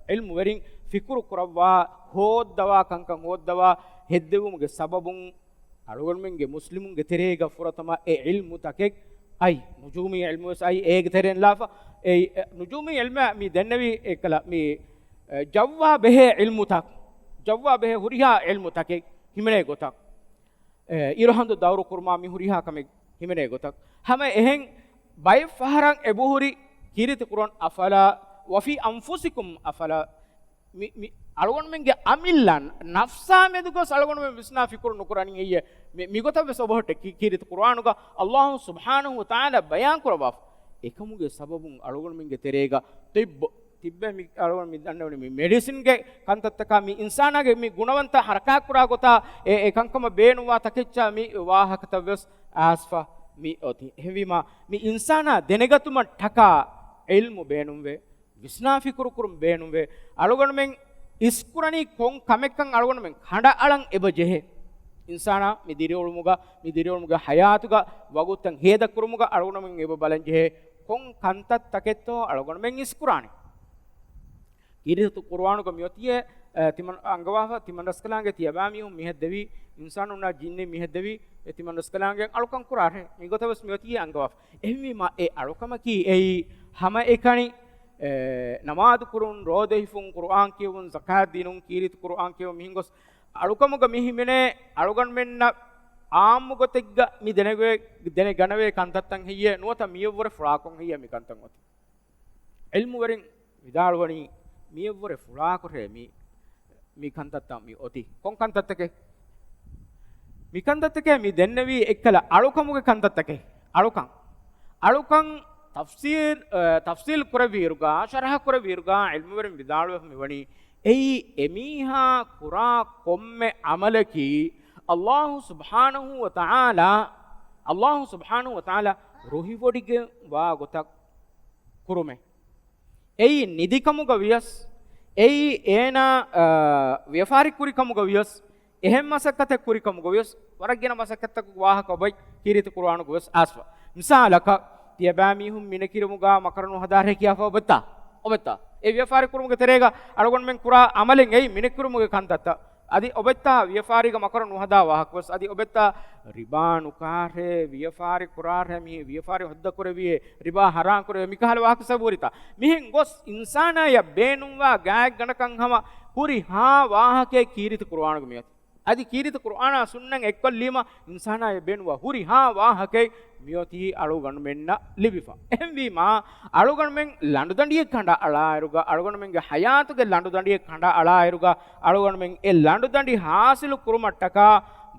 ޢިލްމުވެރިން ފިކުރު ކުރައްވާ، ހޯއްދަވާ ކަންކަން ހޯއްދަވާ ހެއްދެވުމުގެ ސަބަބުން، އަޅުގަނޑުމެންގެ މުސްލިމުންގެ ތެރޭގަ ފުރަތަމަ އެ ޢިލްމުތަކެއް އައި، ނުޖޫމީ ޢިލްމު ވެސް އައި، އޭގެ ތެރެއިން ލާފަ، އެ، އެ، ނުޖޫމީ ޢިލްމަށް މި ދެންނެވީ އެކަލަ، މި، އެ، ޖައްވާ ބެހޭ ޢިލްމުތައް، ޖައްވާ ބެހޭ ހުރިހާ ޢިލްމުތަކެއް ހިމެނޭ ގޮތަށް، އެ، އިރުހަނދު ދައުރު ކުރުމާ މި ހުރިހާ ކަމެއް ހިމެނޭ ގޮތަށް، ހަމަ އެހެން ބައެއް ފަހަރަށް އެބަހުރި ކީރިތި ޤުރުއާން، أفلا وفي أنفسكم أفلا، މި، މި އަޅުގަނޑުމެންގެ އަމިއްލަ ނަފްސާ މެދުގަސް އަޅުގަނޑުމެން ވިސްނާ ފިކުރު ނުކުރަނީ ހެއްޔޭ؟ މި، މިގޮތަށް ވެސް އޮބަހޮއްޓެ ކީ-، ކީރިތި ޤުރުއާނުގަ ﷲ ސުބްޙާނަހޫ ވަތަޢާލާ ބަޔާން ކުރައްވާފަ. އެކަމުގެ ސަބަބުން އަޅުގަނޑުމެންގެ ތެރޭގަ ޠިއްބު، ޠިއްބެއް މި އަޅުގަނޑު މި ދަންނަވަނީ މި މެޑިސިންގެ ކަންތައްތަކާ، މި އިންސާނާގެ މި ގުނަވަންތަ ހަރަކާތްކުރާ ގޮތާ އެ، އެ ކަންކަމަށް ބޭނުންވާ ތަކެއްޗާ މި ވާހަކަތައް ވެސް އައިސްފަ މި އޮތީ. އެހެންވީމާ، މި އިންސާނާ ދެނެގަތުމަށް ޓަކާ ޢިލްމު ބޭނުންވޭ، ވިސްނާ ފިކުރު ކުރުން ބޭނުންވޭ. އަޅުގަނޑުމެން އިސްކުރަނީ ކޮން ކަމެއްކަން އަޅުގަނޑުމެން ކަނޑައަޅަން އެބަ ޖެހޭ. އިންސާނާ މި ދިރިއުޅުމުގަ، މި ދިރިއުޅުމުގެ ޙަޔާތުގަ ވަގުތުތައް ހޭދަކުރުމުގަ އަޅުގަނޑުމެން އެބަ ބަލަން ޖެހޭ ކޮން ކަންތައްތަކެއްތޯ އަޅުގަނޑުމެން އިސްކުރާނީ. ކީރިތި ޤުރުއާނުގަ މިއޮތީ، އެ، ތިމަން އަންގަވާފަ، ތިމަން ރަސްކަލާނގެ ތިޔަބައިމީހުން މިހެއްދެވީ، އިންސާނުންނާ ޖިންނި މިހެއްދެވީ، އެ ތިމަން ރަސްކަލާނގެ އަޅުކަން ކުރާށޭ. މިގޮތަށް ވެސް މިއޮތީ އަންގަވާފަ. އެހެންވީމާ، އެ އަޅުކަމަކީ އެއީ ހަމައެކަނި، އެ، ނަމާދު ކުރުން، ރޯދަ ހިފުން، ޤުރުއާން ކިޔެވުން، ޒަކާތް ދިނުން، ކީރިތި ޤުރުއާން ކިޔެވުން، މިހެން ގޮސް އަޅުކަމުގަ މި ހިމެނޭ އަޅުގަނޑުމެންނަށް އާއްމު ގޮތެއްގަ މި ދެނެގެ-، ދެނެގަނެވޭ ކަންތައްތައް ހެއްޔޭ؟ ނުވަތަ މިއަށްވުރެ ފުޅާކޮށް ހެއްޔޭ މި ކަންތައް އޮތީ؟ ޢިލްމުވެރިން ވިދާޅުވަނީ، މިއަށްވުރެ ފުޅާކޮށޭ މި، މި ކަންތައްތައް މި އޮތީ. ކޮން ކަންތައްތަކެއް؟ މި ކަންތައްތަކޭ މި ދެންނެވީ އެއްކަލަ އަޅުކަމުގެ ކަންތައްތަކެއް. އަޅުކަން. އަޅުކަން ތަފްސީލް، އަ، ތަފްސީލް ކުރެއްވިއިރުގަ، ޝަރަޙަ ކުރެއްވިއިރުގަ، ޢިލްމުވެރިން ވިދާޅުވެފަ މިވަނީ، އެއީ އެމީހާ ކުރާ ކޮންމެ ޢަމަލަކީ، ﷲ ސުބްޙާނަހޫ ވަތަޢާލާ، ﷲ ސުބްޙާނަހޫ ވަތަޢާލާ ރުހިވޮޑިގެން ވާ ގޮތަށް ކުރުމެއް. އެއީ ނިދިކަމުގަ ވިޔަސް، އެއީ އޭނާ، އާ، ވިޔަފާރި ކުރިކަމުގަ ވިޔަސް، އެހެން މަސައްކަތެއް ކުރިކަމުގަ ވިޔަސް، ވަރަށް ގިނަ މަސައްކަތްތަކުގެ ވާހަކަ އޮބައި ކީރިތި ޤުރުއާނުގަ ވެސް އައިސްފަ. މިސާލަކަށް، ތިޔަބައިމީހުން މިނެކިރުމުގަ މަކަރު ނުހަދާށޭ ކިޔާފަ އޮބެއްތާ؟ އޮބެއްތާ؟ އެ ވިޔަފާރި ކުރުމުގެ ތެރޭގަ އަޅުގަނޑުމެން ކުރާ ޢަމަލެއް އެއީ މިނެކިރުމުގެ ކަންތައްތައް. އަދި އޮބެއްތާ ވިޔަފާރީގަ މަކަރު ނުހަދާ ވާހަކަވެސް؟ އަދި އޮބެއްތާ ރިބާ ނުކާށޭ، ވިޔަފާރި ކުރާށޭ، މި ވިޔަފާރި ހުއްދަ ކުރެވިއޭ، ރިބާ ހަރާން ކުރެވޭ، މިކަހަލަ ވާހަކަ ސަބުވެރިތާ؟ މިހެން ގޮސް އިންސާނާޔަށް ބޭނުންވާ ގާތްގަނޑަކަށް ހަމަ ހުރިހާ ވާހަކައެއް ކީރިތި ޤުރުއާނުގަ މިއޮތީ. އަދި ކީރިތި ޤުރުއާނާ ސުންނަތް އެއްކޮށްލީމަ، އިންސާނާޔަށް ބޭނުންވާ ހުރިހާ ވާހަކައެއް މިއޮތީ އަޅުގަނޑުމެންނަށް ލިބިފަ. އެހެންވީމާ، އަޅުގަނޑުމެން ލަނޑުދަނޑިއެއް ކަނޑައަޅާއިރުގަ، އަޅުގަނޑުމެންގެ ޙަޔާތުގެ ލަނޑުދަނޑިއެއް ކަނޑައަޅާއިރުގަ، އަޅުގަނޑުމެން އެ ލަނޑުދަނޑި ޙާޞިލު ކުރުމަށްޓަކާ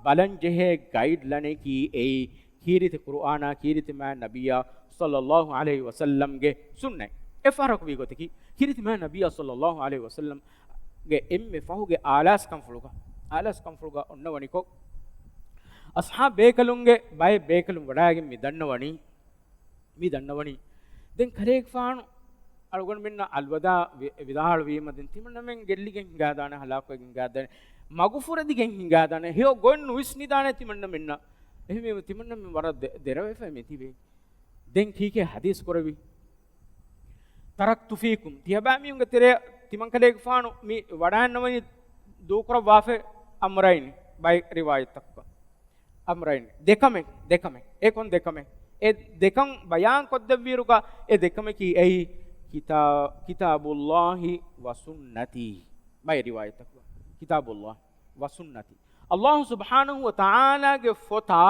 ބަލަންޖެހޭ ގައިޑްލައިނަކީ އެއީ، ކީރިތި ޤުރުއާނާ، ކީރިތި މާތް ނަބިއްޔާ ޞައްލައްލާހު ޢަލައިހި ވަސައްލަމްގެ ސުންނަތް. އެއްފަހަރަކު ވީ ގޮތަކީ، ކީރިތި މާތް ނަބިއްޔާ ޞައްލައްލާހު ޢަލައިހި ވަސައްލަމްގެ އެންމެ ފަހުގެ އާލާސްކަންފުޅުގަ، އާލާސްކަންފުޅުގަ އޮންނަވަނިކޮށް، އަޞްޙާބު ބޭކަލުންގެ ބައެއް ބޭކަލުން ވަޑައިގެން މި ދަންނަވަނީ، މި ދަންނަވަނީ، ދެން ކަލޭގެފާނު އަޅުގަނޑުމެންނަށް އަލްވަދާ ވި-، ވިދާޅުވީމަ، ދެން ތިމަންނަމެން ގެއްލިގެން ހިނގާދާނެ، ހަލާކުވެގެން ހިނގާދާނެ، މަގުފުރެދިގެން ހިނގާދާނެ، ހެޔޮ ގޮތް ނުވިސްނިދާނެ ތިމަންނަމެންނަށް. އެހެންވީމަ ތިމަންނަމެން ވަރަށް ދެ-، ދެރަވެފައި މި ތިބޭ. ދެން ކީކޭ ޙަދީޘް ކުރެއްވީ؟ "تركت فيكم"، ތިޔަބައިމީހުންގެ ތެރެއަށް ތިމަންކަލޭގެފާނު މި ވަޑައިންނަވަނީ ދޫކުރައްވާފައި އަމްރައިން، ބައެއް ރިވާޔަތްތަކުގަ. އަމްރައިން، ދެކަމެއް، ދެކަމެއް. އެ ކޮން ދެކަމެއް؟ އެ ދެކަން ބަޔާން ކޮށްދެއްވިއިރުގަ އެ ދެކަމަކީ އެއީ، ކިތާ-، كتاب الله وسنتي. ބައެއް ރިވާޔަތްތަކުގަ، كتاب الله وسنتي. ﷲ ސުބްޙާނަހޫ ވަތަޢާލާގެ ފޮތާ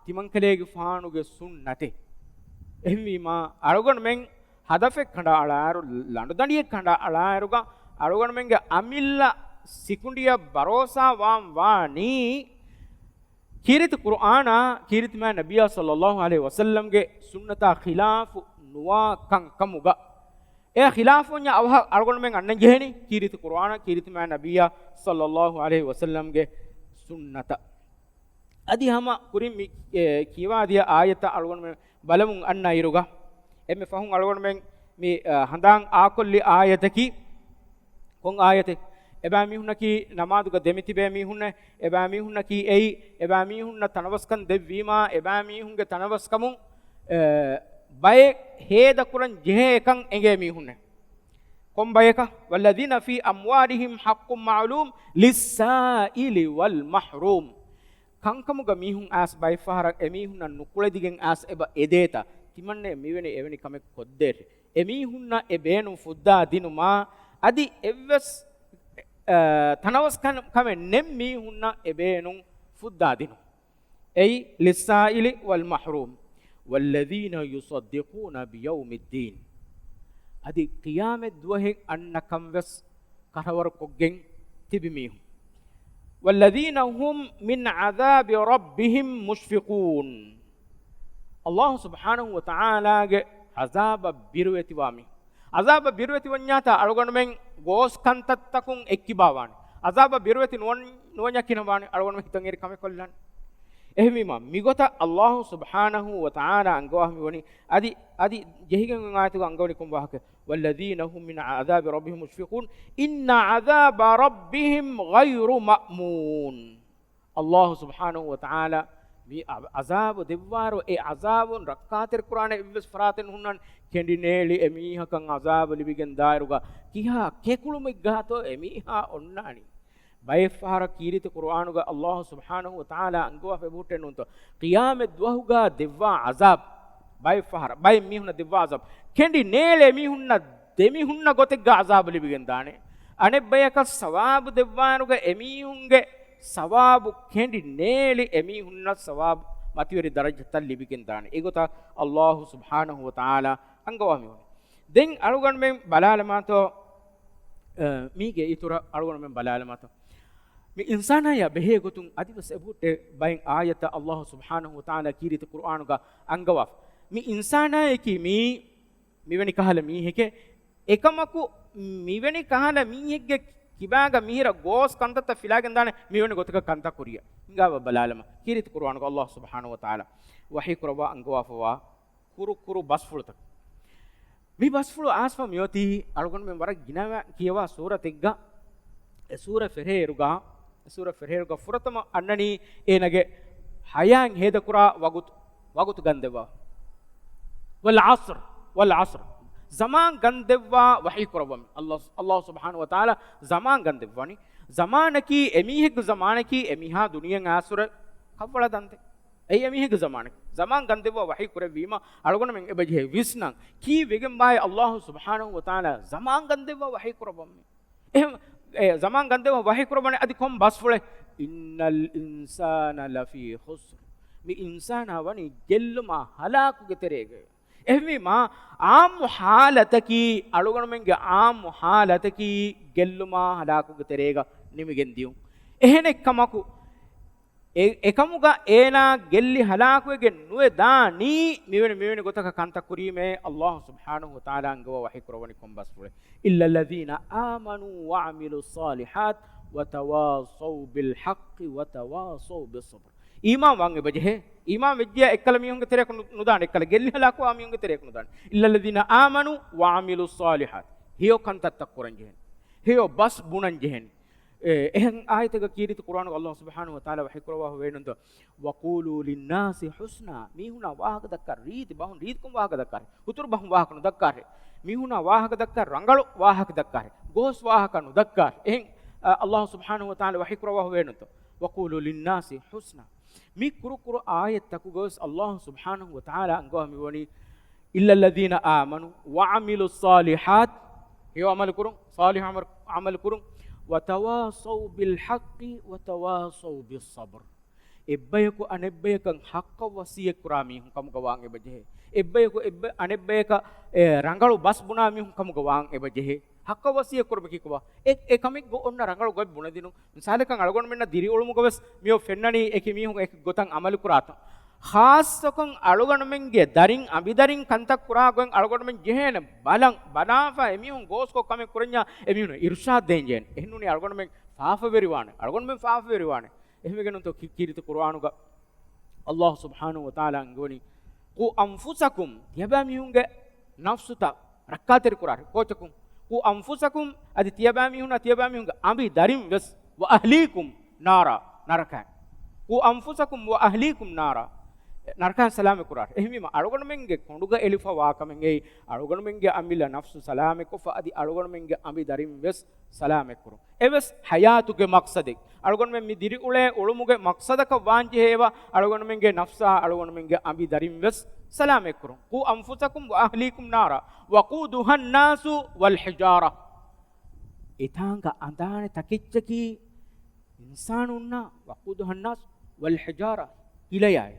ތިމަންކަލޭގެފާނުގެ ސުންނަތެއް. އެހެންވީމާ، އަޅުގަނޑުމެން ހަދަފެއް ކަނޑައަޅާއިރު، ލަނޑުދަނޑިއެއް ކަނޑައަޅާއިރުގަ، އަޅުގަނޑުމެންގެ އަމިއްލަ ސިކުނޑިއަށް ބަރޯސާ ވާން ވާނީ، ކީރިތި ޤުރުއާނާ، ކީރިތި މާތް ނަބިއްޔާ ޞައްލައްލާހު ޢަލައިހި ވަސައްލަމްގެ ސުންނަތާ ޚިލާފު ނުވާ ކަންކަމުގަ. އެއާ ޚިލާފުވަންޏާ އަވަހަށް އަޅުގަނޑުމެން އަންނަން ޖެހެނީ ކީރިތި ޤުރުއާނާ، ކީރިތި މާތް ނަބިއްޔާ ޞައްލައްލާހު ޢަލައިހި ވަސައްލަމްގެ ސުންނަތަށް. އަދި ހަމަ ކުރިން މި، އެ، ކިޔަވާދިޔަ އާޔަތަށް އަޅުގަނޑުމެން ބަލަމުން އަންނަ އިރުގަ، އެންމެ ފަހުން އަޅުގަނޑުމެން މި، އަ، ހަނދާން އާކޮށްލި އާޔަތަކީ ކޮން އާޔަތެއް؟ އެބައިމީހުންނަކީ ނަމާދުގަ ދެމިތިބޭ މީހުންނޭ، އެބައިމީހުންނަކީ އެއީ، އެބައިމީހުންނަށް ތަނަވަސްކަން ދެއްވީމާ، އެބައިމީހުންގެ ތަނަވަސްކަމުން، އެ، ބައެއް ހޭދަކުރަން ޖެހޭ އެކަން އެނގޭ މީހުންނޭ. ކޮން ބަޔަކަށް؟ والذين في أموالهم حق معلوم للسائل والمحروم. ކަންކަމުގަ މީހުން އައިސް ބައެއްފަހަރަށް އެމީހުންނަށް ނުކުޅެދިގެން އައިސް އެބަ އެދޭތަ؟ ތިމަންނެ މިވެނި އެވެނި ކަމެއް ކޮށްދޭށޭ. އެމީހުންނަށް އެ ބޭނުން ފުއްދާ ދިނުމާ، އަދި އެއްވެސް، އަ، ތަނަވަސް ކަން، ކަމެއް ނެތް މީހުންނަށް އެ ބޭނުން ފުއްދާ ދިނުން. އެއީ للسائل والمحروم والذين يصدقون بيوم الدين. އަދި ޤިޔާމަތް ދުވަހެއް އަންނަކަން ވެސް ކަށަވަރުކޮށްގެން ތިބި މީހުން. والذين هم من عذاب ربهم مشفقون. ﷲ ސުބްޙާނަހޫ ވަތަޢާލާގެ ޢަޒާބަށް ބިރުވެތިވާ މީހުން. ޢަޒާބަށް ބިރުވެތިވަންޏާތާ އަޅުގަނޑުމެން ގޯސް ކަންތައްތަކުން އެއްކިބާވާނެ. ޢަޒާބަށް ބިރުވެތި ނުވަން-، ނުވަންޏާ ކިހިނެއް ވާނެ؟ އަޅުގަނޑުމެން ހިތަށް އެރި ކަމެއް ކޮށްލާނެ. އެހެންވީމާ، މިގޮތަށް ﷲ ސުބްޙާނަހޫ ވަތަޢާލާ އަންގަވާފަ މިވަނީ، އަދި، އަދި ޖެހިގެން އޮތް އާޔަތުގަ އަންގަވަނީ ކޮން ވާހަކަ؟ والذين هم من عذاب ربهم مشفقون إن عذاب ربهم غير مأمون. ﷲ ސުބްޙާނަހޫ ވަތަޢާލާ މި އަ-، ޢަޒާބު ދެއްވާއިރު، އެ ޢަޒާބުން ރައްކާތެރިކުރާނެ އެއްވެސް ފަރާތެއް ނުހުންނާނެ. ކެނޑި ނޭޅި އެމީހަކަށް ޢަޒާބު ލިބިގެން ދާއިރުގަ ކިހާ ކެކުޅުމެއްގާތޯ އެމީހާ އޮންނާނީ؟ ބައެއްފަހަރަށް ކީރިތި ޤުރުއާނުގަ ﷲ ސުބްޙާނަހޫ ވަތަޢާލާ އަންގަވާފަ އެބަހުއްޓެއް ނޫންތޯ؟ ޤިޔާމަތް ދުވަހުގަ ދެއްވާ ޢަޒާބު، ބައެއްފަހަރަށް، ބައެއް މީހުންނަށް ދެއްވާ ޢަޒާބު، ކެނޑި ނޭޅި އެމީހުންނަށް ދެމިހުންނަ ގޮތެއްގަ ޢަޒާބު ލިބިގެން ދާނެ. އަނެއްބަޔަކަށް ސަވާބު ދެއްވާއިރުގަ އެމީހުންގެ ސަވާބު ކެނޑި ނޭޅި އެމީހުންނަށް ސަވާބު މަތިވެރި ދަރަޖަތައް ލިބިގެން ދާނެ. އެގޮތަށް ﷲ ސުބްޙާނަހޫ ވަތަޢާލާ އަންގަވާ މިވަނީ. ދެން އަޅުގަނޑުމެން ބަލާލަމާތޯ، އަ، މީގެ އިތުރަށް އަޅުގަނޑުމެން ބަލާލަމާތޯ، މި އިންސާނާޔާ ބެހޭ ގޮތުން އަދިވެސް އެބަހުއްޓޭ ބައެއް އާޔަތްތައް ﷲ ސުބްޙާނަހޫ ވަތަޢާލާ ކީރިތި ޤުރުއާނުގަ އަންގަވާފަ. މި އިންސާނާޔަކީ މީ މިވެނި ކަހަލަ މީހެކޭ. އެކަމަކު، މިވެނި ކަހަލަ މީހެއްގެ ކިބާގަ މިހިރަ ގޯސް ކަންތައްތައް ފިލާގެން ދާނެ މިވެނި ގޮތަކަށް ކަންތައް ކުރިޔަށް. ހިނގާބަ ބަލާލަމާ. ކީރިތި ޤުރުއާނުގަ ﷲ ސުބްޙާނަހޫ ވަތަޢާލާ ވަޙީ ކުރައްވާ އަންގަވާފަވާ ކުރު ކުރު ބަސްފުޅުތައް. މި ބަސްފުޅު އައިސްފަ މިއޮތީ އަޅުގަނޑުމެން ވަރަށް ގިނަ ކިޔަވާ ސޫރަތެއްގަ، އެ ސޫރަ ފެށޭއިރުގަ، އެ ސޫރަ ފެށޭއިރުގަ ފުރަތަމަ އަންނަނީ އޭނަގެ ޙަޔާތް ހޭދަކުރާ ވަގުތު، ވަގުތު ގަންދެއްވާ. والعصر، والعصر. ޒަމާން ގަންދެއްވާ ވަޙީ ކުރައްވަމި. ﷲ، ﷲ ސުބްޙާނަހޫ ވަތަޢާލާ ޒަމާން ގަންދެއްވާނީ. ޒަމާނަކީ އެމީހެއްގެ ޒަމާނަކީ އެމީހާ ދުނިޔެއިން އައިސްފަހުރެ ކަށްވަޅަ ދަންތެ. އެއީ އެމީހެއްގެ ޒަމާނެއް. ޒަމާން ގަންދެއްވާ ވަޙީ ކުރެއްވީމަ، އަޅުގަނޑުމެން އެބަޖެހޭ ވިސްނަން. ކީއްވެގެންބާއޭ ﷲ ސުބްޙާނަހޫ ވަތަޢާލާ ޒަމާން ގަންދެއްވާ ވަޙީ ކުރައްވަމެ؟ އެހެން، އެ ޒަމާން ގަންދެއްވާ ވަޙީ ކުރައްވަނީ އަދި ކޮން ބަސްފުޅެއް؟ إن الإنسان لفي خسر. މި އިންސާނާ ވަނީ ގެއްލުމާ ހަލާކުގެ ތެރޭގަ. އެހެންވީމާ، ޢާއްމު ޙާލަތަކީ، އަޅުގަނޑުމެންގެ ޢާއްމު ޙާލަތަކީ ގެއްލުމާ ހަލާކުގެ ތެރޭގަ ނިމިގެން ދިޔުން. އެހެނެއްކަމަކު، އެ، އެކަމުގަ އޭނާ ގެއްލި ހަލާކުވެގެން ނުވެ ދާނީ މިވެނި، މިވެނި ގޮތަކަށް ކަންތައް ކުރީމޭ. ﷲ ސުބްޙާނަހޫ ވަތަޢާލާ އަންގަވާ ވަޙީ ކުރައްވަނީ ކޮން ބަސްފުޅެއް؟ إلا الذين آمنوا وعملوا الصالحات وتواصوا بالحق وتواصوا بالصبر. އީމާން ވާން އެބަޖެހޭ. އީމާން ވެއްޖިޔާ އެއްކަލަ މީހުންގެ ތެރެއަކު ނު-، ނުދާނެ. އެއްކަލަ ގެއްލި ހަލާކުވާ މީހުންގެ ތެރެއަކު ނުދާނެ. إلا الذين آمنوا وعملوا الصالحات. ހެޔޮ ކަންތައްތައް ކުރަން ޖެހެނީ. ހެޔޮ ބަސް ބުނަން ޖެހެނީ. އެ، އެހެން އާޔަތެއްގަ ކީރިތި ޤުރުއާނުގަ ﷲ ސުބްޙާނަހޫ ވަތަޢާލާ ވަޙީ ކުރައްވާފަ ވޭނުންތޯ؟ وقولوا للناس حسنا. މީހުނާ ވާހަކަ ދައްކާ ރީތި ބަހުން، ރީތިކޮށް ވާހަކަ ދައްކާށޭ. ހުތުރު ބަހުން ވާހަކަ ނުދައްކާށޭ. މީހުނާ ވާހަކަ ދައްކާ ރަނގަޅު ވާހަކަ ދައްކާށޭ. ގޯސް ވާހަކަ ނުދައްކާށޭ. އެހެން، އަ، ﷲ ސުބްޙާނަހޫ ވަތަޢާލާ ވަޙީ ކުރައްވާފަ ވޭނުންތޯ؟ وقولوا للناس حسنا. މި ކުރު ކުރު އާޔަތްތަކުގަވެސް ﷲ ސުބްޙާނަހޫ ވަތަޢާލާ އަންގަވާ މިވަނީ إلا الذين آمنوا وعملوا الصالحات، ހެޔޮ ޢަމަލު ކުރުން، ޞާލިޙު ޢަމަލު، ޢަމަލު ކުރުން، وتواصوا بالحق وتواصوا بالصبر. އެއްބަޔަކު އަނެއްބަޔަކަށް ޙައްޤަށް ވަޞިއްޔަތް ކުރާ މީހުން ކަމުގަ ވާން އެބަޖެހޭ. އެއްބަޔަކު އެއްބަ-، އަނެއްބަޔަކަށް، އެ، ރަނގަޅު ބަސް ބުނާ މީހުން ކަމުގަ ވާން އެބަޖެހޭ. ޙައްޤަށް ވަޞިއްޔަތް ކުރުމަކީ ކޮބާ؟ އެ، އެ ކަމެއްގަ އޮންނަ ރަނގަޅު ގޮތް ބުނެދިނުން. މިސާލަކަށް އަޅުގަނޑުމެންނަށް ދިރިއުޅުމުގަވެސް މިއޮތް ފެންނަނީ އެކި މީހުން އެކި ގޮތަށް ޢަމަލު ކުރާތޯ. ޚާއްޞަކޮށް އަޅުގަނޑުމެންގެ ދަރިން އަނބިދަރިން ކަންތައް ކުރާ ގޮތް އަޅުގަނޑުމެން ޖެހޭނެ ބަލަން، ބަލާފަ އެމީހުން ގޯސްކޮށް ކަމެއް ކުރަންޏާ އެމީހުން އިރުޝާދް ދޭން ޖެހޭނެ. އެހެންނޫނީ އަޅުގަނޑުމެން ފާފަވެރިވާނެ. އަޅުގަނޑުމެން ފާފަވެރިވާނެ. އެހެންވެގެންނުތޯ ކީ-، ކީރިތި ޤުރުއާނުގަ ﷲ ސުބްޙާނަހޫ ވަތަޢާލާ އަންގަވަނީ، "قوا أنفسكم"، ތިޔަބައިމީހުންގެ ނަފްސުތައް ރައްކާތެރި ކުރާށޭ. ކޯޗަކުން؟ "قوا أنفسكم"، އަދި ތިޔަބައިމީހުންނާ ތިޔަބައިމީހުންގެ އަނބި ދަރިން ވެސް، "وأهليكم نارا"، ނަރަކައިން. "قوا أنفسكم وأهليكم نارا"، ނަރަކައިން ސަލާމަތް ކުރާށޭ. އެހެންވީމަ، އަޅުގަނޑުމެންގެ ކޮނޑުގަ އެޅިފަ ވާ ކަމެއް އެއީ، އަޅުގަނޑުމެންގެ އަމިއްލަ ނަފްސު ސަލާމަތްކޮށްފަ، އަދި އަޅުގަނޑުމެންގެ އަނބި ދަރިން ވެސް ސަލާމަތްކުރުން. އެވެސް ޙަޔާތުގެ މަޤްޞަދެއް. އަޅުގަނޑުމެން މި ދިރިއުޅޭ އުޅުމުގެ މަޤްޞަދަކަށް ވާންޖެހޭ އެބަ، އަޅުގަނޑުމެންގެ ނަފްސާ އަޅުގަނޑުމެންގެ އަނބި ދަރިން ވެސް ސަލާމަތްކުރުން. "قوا أنفسكم وأهليكم نارا وقودها الناس والحجارة". އެތާނގަ އަނދާނެ ތަކެއްޗަކީ އިންސާނުންނާ، "وقودها الناس والحجارة"، ހިލަޔާއި.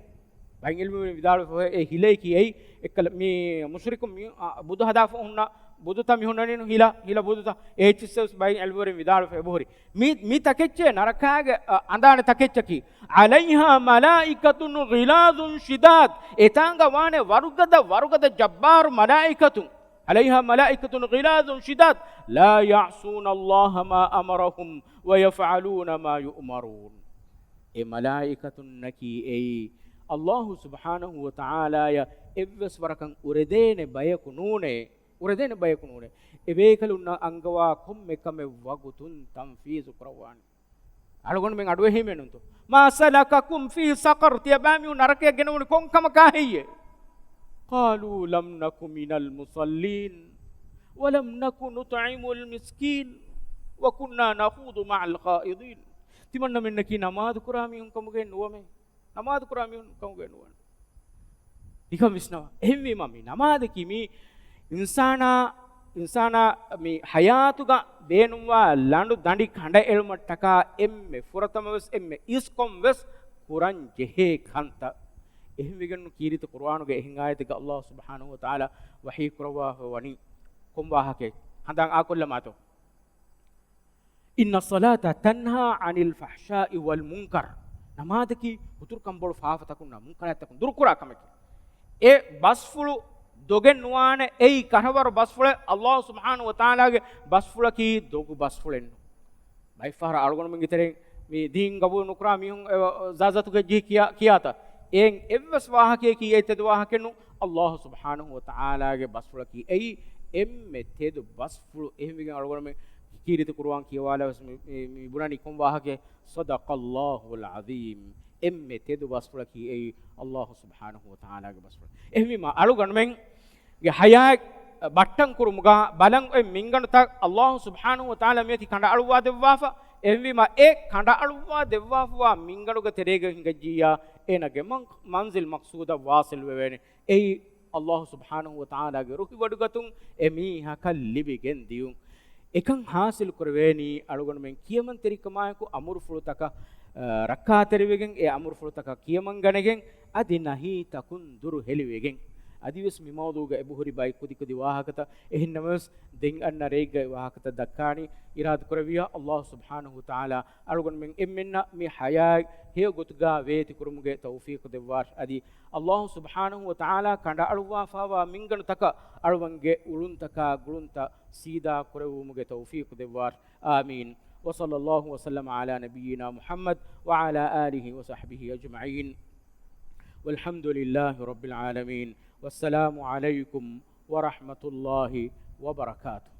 ބައެއް ޢިލްމުވެރިން ވިދާޅުވެފަ އެ ހިލަޔަކީ އެއީ، އެއްކަލަ މި މުޝްރިކު މި، އާ، ބުދު ހަދާފަ ހުންނަ ބުދުތައް މި ހުންނަނީނު ހިލަ، ހިލަ ބުދުތައް. އެ އެއްޗިއްސެވެސް ބައެއް ޢިލްމުވެރިން ވިދާޅުވެފަ އެބަހުރި. މި، މި ތަކެއްޗޭ ނަރަކާގެ، އަ، އަނދާނެ ތަކެއްޗަކީ. "عليها ملائكة غلاظ شداد". އެތާނގަ ވާނެ ވަރުގަދަ، ވަރުގަދަ ޖައްބާރު މަލާއިކަތުން. "عليها ملائكة غلاظ شداد لا يعصون الله ما أمرهم ويفعلون ما يؤمرون". އެ މަލާއިކަތުންނަކީ އެއީ، ﷲ ސުބްޙާނަހޫ ވަތަޢާލާޔަށް އެއްވެސް ވަރަކަށް އުރެދޭނެ ބަޔަކު ނޫނޭ، އުރެދޭނެ ބަޔަކު ނޫނޭ. އެބޭކަލުންނަށް އަންގަވާ ކޮންމެ ކަމެއް ވަގުތުން ތަންފީޒު ކުރައްވާނެ. އަޅުގަނޑުމެން އަޑުއެހީމެއް ނޫންތޯ؟ "ما سلككم في سقر"، ތިޔަބައިމީހުން ނަރަކަޔަށް ގެނައުނީ ކޮން ކަމަކާ ހެއްޔޭ؟ "قالوا لم نك من المصلين ولم نك نطعم المسكين وكنا نخوض مع الخائضين". ތިމަންނަމެންނަކީ ނަމާދު ކުރާ މީހުން ކަމުގައެއް ނުވަމޭ. ނަމާދު ކުރާ މީހުން ކަމުގައެއް ނުވަން. ނިކަން ވިސްނަވާ. އެހެންވީމާ، މި ނަމާދަކީ މީ އިންސާނާ، އިންސާނާ މި ޙަޔާތުގަ ބޭނުންވާ ލަނޑު ދަނޑި ކަނޑައެޅުމަށްޓަކާ އެންމެ ފުރަތަމަވެސް، އެންމެ އިސްކޮންވެސް ކުރަން ޖެހޭ ކަންތައް. އެހެންވެގެން ކީރިތި ޤުރުއާނުގެ އެހެން އާޔަތެއްގަ ﷲ ސުބްޙާނަހޫ ވަތަޢާލާ ވަޙީ ކުރައްވާފަ ވަނީ ކޮން ވާހަކައެއް؟ ހަނދާން އާކޮށްލަމާތޯ؟ إن الصلاة تنهى عن الفحشاء والمنكر. ނަމާދަކީ ހުތުރުކަން ބޮޑު ފާފަތަކުންނާ މުންކަރާތްތަކުން ދުރުކުރާ ކަމެކޭ. އެ ބަސްފުޅު ދޮގެއް ނުވާނެ، އެއީ ކަށަވަރު ބަސްފުޅެއް. ﷲ ސުބްޙާނަހޫ ވަތަޢާލާގެ ބަސްފުޅަކީ ދޮގު ބަސްފުޅެއް ނޫން. ބައެއްފަހަރަށް އަޅުގަނޑުމެންގެ ތެރެއިން މި ދީން ގަބޫލު ނުކުރާ މީހުން އެ ޒާޒަތުގެ ޖިހި ކިޔާ، ކިޔާތަ؟ އެއިން އެއްވެސް ވާހަކަޔަކީ އެއް ތެދު ވާހަކައެއް ނޫން. ﷲ ސުބްޙާނަހޫ ވަތަޢާލާގެ ބަސްފުޅަކީ އެއީ އެންމެ ތެދު ބަސްފުޅު. އެހެންވެގެން އަޅުގަނޑުމެން ކީރިތި ޤުރުއާން ކިޔަވާލާވެސް މި، މި، މި ބުނަނީ ކޮން ވާހަކައެއް؟ صدق الله العظيم. އެންމެ ތެދު ބަސްފުޅަކީ އެއީ ﷲ ސުބްޙާނަހޫ ވަތަޢާލާގެ ބަސްފުޅު. އެހެންވީމާ، އަޅުގަނޑުމެންގެ ޙަޔާތް ބައްޓަން ކުރުމުގަ ބަލަން އޮތް މިންގަނޑުތައް ﷲ ސުބްޙާނަހޫ ވަތަޢާލާ މިއޮތީ ކަނޑައަޅުއްވާ ދެއްވާފަ. އެހެންވީމާ، އެ ކަނޑައަޅުއްވާ ދެއްވާފަވާ މިންގަނޑުގެ ތެރޭގަ ހިނގައްޖިއްޔާ، އޭނަގެ މަން-، މަންޒިލް މަޤްޞޫދަށް ވާޞިލް ވެވޭނެ. އެއީ ﷲ ސުބްޙާނަހޫ ވަތަޢާލާގެ ރުހިވޮޑިގަތުން އެ މީހަކަށް ލިބިގެން ދިޔުން. އެކަން ޙާޞިލު ކުރެވޭނީ އަޅުގަނޑުމެން ކިޔަމަންތެރިކަމާއެކު އަމުރުފުޅުތަކަށް، އަ، ރައްކާތެރިވެގެން، އެ އަމުރުފުޅުތަކަށް ކިޔަމަންގަނެގެން، އަދި ނަހީތަކުން ދުރު ހެލިވެގެން. އަދިވެސް މި މައުޟޫގަ އެބަހުރި ބައެއް ކުދިކުދި ވާހަކަތައް، އެހެންނަމަވެސް ދެން އަންނަ ރެއެއްގައި ވާހަކަތައް ދައްކާނީ. އިރާދަކުރެއްވިއްޔާ، ﷲ ސުބްޙާނަހޫ ވަތަޢާލާ އަޅުގަނޑުމެން އެންމެންނަށް މި ޙަޔާތް ހެޔޮ ގޮތުގަ ވޭތި ކުރުމުގެ ތައުފީޤު ދެއްވާށި. އަދި ﷲ ސުބްޙާނަހޫ ވަތަޢާލާ ކަނޑައަޅުއްވާފައިވާ މިންގަނޑުތަކަށް އަޅުގަނޑުގެ އުޅުންތަކާ ގުޅުންތައް ސީދާ ކުރެއްވުމުގެ ތައުފީޤު ދެއްވާށި. آمين. وصلى الله وسلم على نبينا محمد وعلى آله وصحبه أجمعين. والحمد لله رب العالمين. والسلام عليكم ورحمة الله وبركاته.